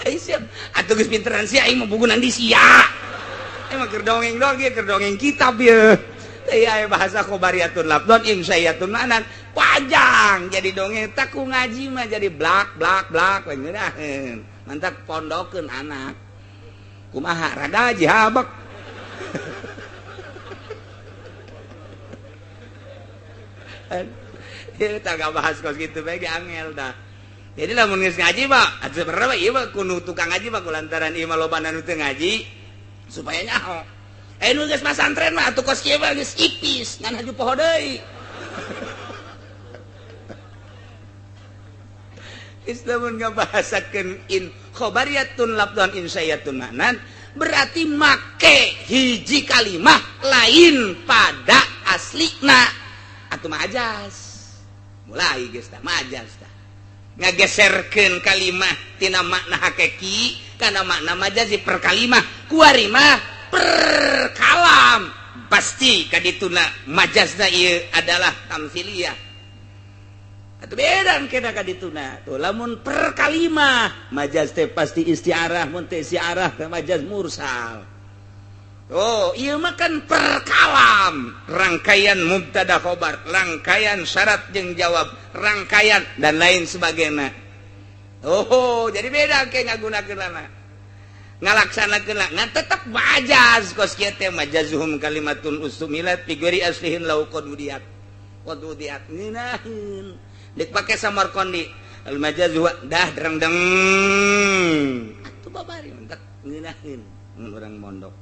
Aing siap atuh geus pinteran sia aing mah bugunan di sia. Aing mah keur dongeng doang ieu, keur dongeng kitab ieu. Teh aya bahasa khobariyatun lafdon insyayatun ma'nan. Panjang jadi dongeng tak ku ngaji mah jadi blak blak blak we ngeunaheun. Mantak pondokeun anak. Kumaha rada jihabek. Ieu tah bahas kos kitu bae ge angel tah. Jadi lamun geus ngaji mah atuh sebenarnya ieu mah kudu tukang ngaji mah kulantaran ieu mah loba nu teu ngaji supaya nyaho. Nu geus masantren mah atuh kos kieu mah geus ipis ngan haju poho deui. Islamun ngabahasakeun in khobariyatun lafdhan insyayatun ma'nan berarti make hiji kalimah lain pada aslina atuh majas. Mulai geus tah majas tah. Ngageserkeun kalimah tina makna hakiki kana makna majazi per kalimah kuari mah per kalam pasti kadituna majazna ieu adalah tamsiliyah. Atuh beda kena kadituna tuh lamun per kalimah majaz teh pasti istiarah mun teh istiarah teh majaz mursal. Oh, ieu mah kan per kalam, rangkaian mubtada khobar, rangkaian syarat jeung jawab, rangkaian dan lain sebagainya. Oh, jadi beda ke ngagunakeunana. Ngalaksanakeunna ngan tetep majaz kos kieu teh majazuhum kalimatun ustumilat fi ghairi aslihin law qadudiat. Qadudiat ngeunaheun. Dek pake Samarkandi al majaz huwa dah dereng-deng. Atuh babari mentak ngeunaheun mun urang mondok.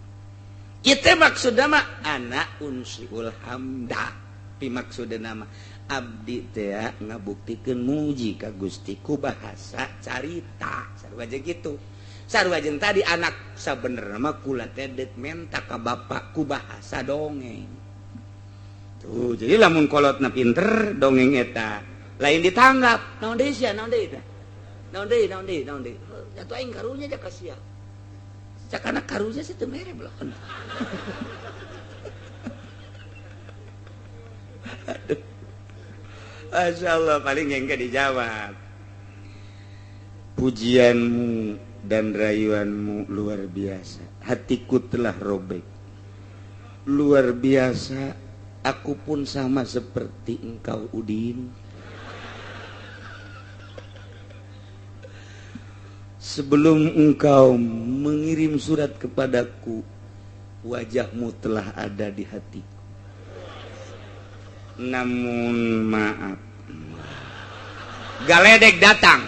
Itu maksudna mah anak unsiul hamda. Pi maksudna mah abdi teh ngabuktikeun muji ka Gusti ku bahasa carita. Sarua jeung kitu. Sarua jeung tadi anak sabenerna mah kula teh deuk menta ka bapak ku bahasa dongeng. Tuh, jadi lamun kolotna pinter dongeng eta lain ditanggap. Naon deui sia, naon deui teh? Naon deui, naon deui, naon deui. Atuh aing karunya ja ka sia. Cakana karunya sih teu mere belakon. Aduh. Masya Allah paling yang gak dijawab. Pujianmu dan rayuanmu luar biasa. Hatiku telah robek. Luar biasa. Aku pun sama seperti engkau Udin. Sebelum engkau mengirim surat kepadaku, wajahmu telah ada di hatiku. Namun maaf, galedek datang,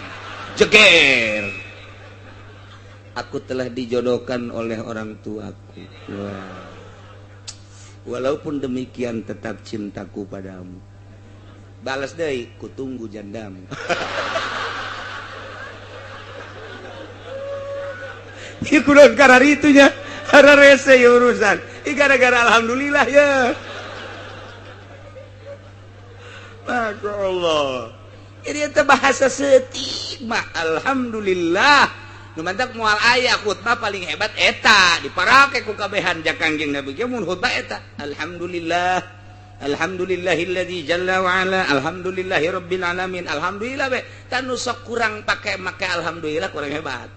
jeger. Aku telah dijodohkan oleh orang tuaku. Wah. Walaupun demikian tetap cintaku padamu. Balas deui, kutunggu jandamu. Ieu kudu kararitu nya, hararese ieu urusan. Ieu gara-gara alhamdulillah ya. Masya Allah. Jadi itu bahasa setik mah alhamdulillah. Nu mantak moal aya khutbah paling hebat eta diparake ku kabehan ja Kangjeng Nabi ge mun khutbah eta alhamdulillah alhamdulillahilladzi jalla wa ala alhamdulillahirabbil alamin alhamdulillah be tanu sok kurang pake make alhamdulillah kurang hebat.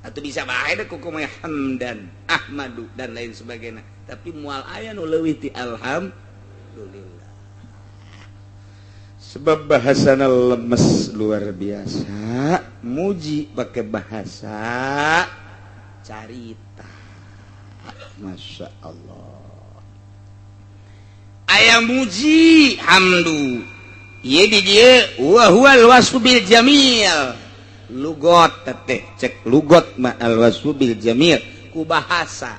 Atau bisa bae deh kukumaya hamdan ahmadu dan lain sebagainya, tapi moal aya nu leuwih ti alhamdulillah. Sebab bahasana lemes luar biasa, muji pakai bahasa carita. Masya Allah. Aya muji hamdu. Ieu di dieu wa huwal wasfu bil jamil. Lugot teh cek lugot ma al wasfu bil jamil ku bahasa.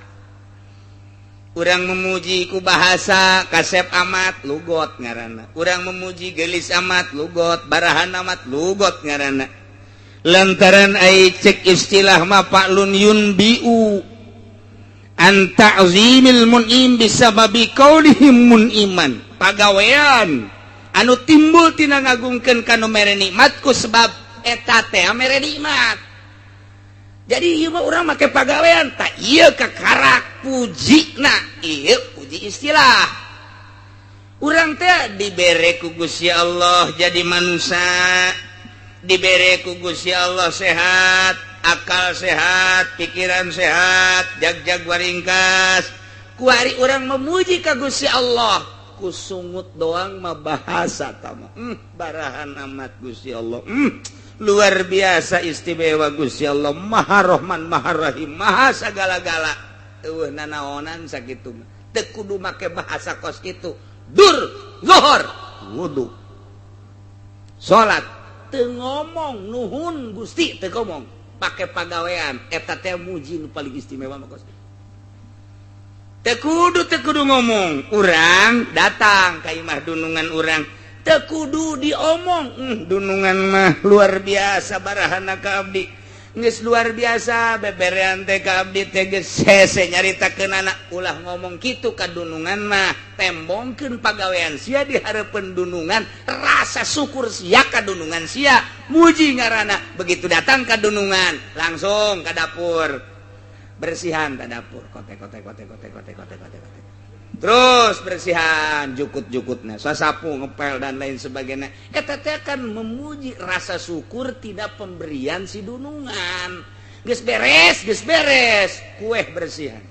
Urang memuji ku bahasa kasep amat lugot ngaranna. Urang memuji gelis amat lugot, barahan amat lugot ngaranna. Lantaran ai cek istilah ma fa'lun yunbiu an ta'zimil mun'im bisababi qaulihim mun'iman. Pagawean anu timbul tina ngagungkeun ka nu mere nikmat ku sebab eta teh mere nikmat. Jadi ieu mah urang make pagawean tak ieu kakarak pujina ieu puji istilah. Urang teh dibere ku Gusti Allah jadi manusia, dibere ku Gusti Allah sehat, akal sehat, pikiran sehat, jag-jag waringkas. Kuari urang memuji ka Gusti Allah, ku sungut doang mah bahasa tama. Barahan amat Gusti Allah. Luar biasa istimewa Gusti Allah, Maha Rahman Maha Rahim, Maha sagala-gala. Eueuh nanaonan sakitu mah. Teu kudu make bahasa kos kitu. Dur, zuhur, wudu. Salat teu ngomong nuhun Gusti teu ngomong, pake pagawean eta teh muji nu paling istimewa mah kos. Teu kudu ngomong, urang datang ka imah dunungan urang. Teu kudu diomong, dunungan mah luar biasa barahana ka abdi. Geus luar biasa beberean teh ka abdi teh geus hese nyaritakeun anak ulah ngomong kitu ka dunungan mah, tembongkeun pagawean sia di hareupeun dunungan, rasa syukur sia ka dunungan sia, muji ngaranna. Begitu datang ka dunungan, langsung ka dapur. Bersihan ka dapur, kotek kotek kotek kotek kotek kotek kotek. Terus bersihan jukut-jukutnya, sasapu, ngepel dan lain sebagainya. Eta teh kan memuji rasa syukur tidak pemberian si dunungan. Geus beres, kue bersihan.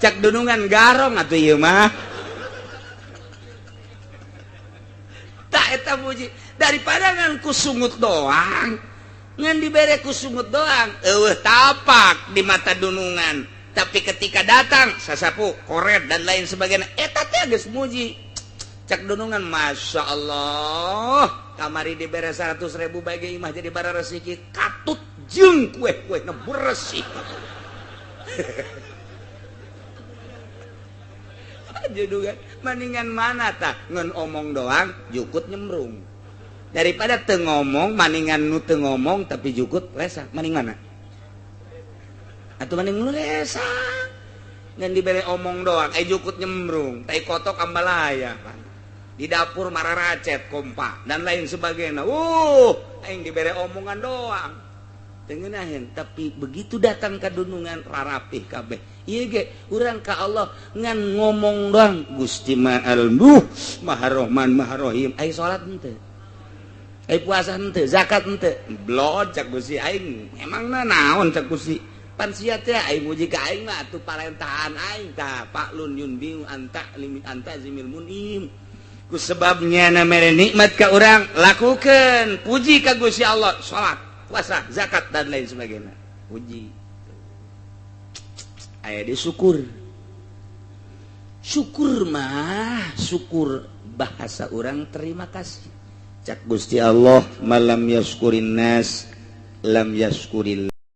Cak dunungan garong atuh ieu mah. Tak eta muji daripada ngan ku sungut doang. Ngan dibere ku sungut doang, eueuh tapak di mata dunungan. Tapi ketika datang sasapu, koret dan lain sebagainya, eta teh geus muji. Cak dunungan, masya Allah, kamari dibere 100.000 bagi imah jadi bara resiki, katut jeung kue-kue na bersih. Judungan, mendingan mana tah ngan omong doang, jukut nyemrung. Daripada teu ngomong, maningan nu teu ngomong tapi jukut lesa, maning mana? Atuh maning nu lesa. Ngan dibere omong doang, jukut nyembrung, tai kotok ambalaya pan. Di dapur mararacet kompa dan lain sebagainya. Aing dibere omongan doang. Teu ngeunaheun, tapi begitu datang ka dunungan rarapih kabeh. Ieu ge urang ka Allah ngan ngomong doang, Gusti Maha Maha Rahman Maha Rahim. Ai salat henteu. Ai puasa henteu, zakat henteu. Blod cak Gusti aing, emangna naon cak Gusti? Pan sia teh aing muji ka aing mah atuh parentahan aing tah fa'lun yunbiu anta limit anta zimil munim. Ku sebabnya na mere nikmat ka urang lakukeun, puji ka Gusti Allah, salat, puasa, zakat dan lain sebagainya. Puji. Aya di syukur. Syukur mah, syukur bahasa urang terima kasih. Cak Gusti Allah malam yaskurin nas lam yaskuril.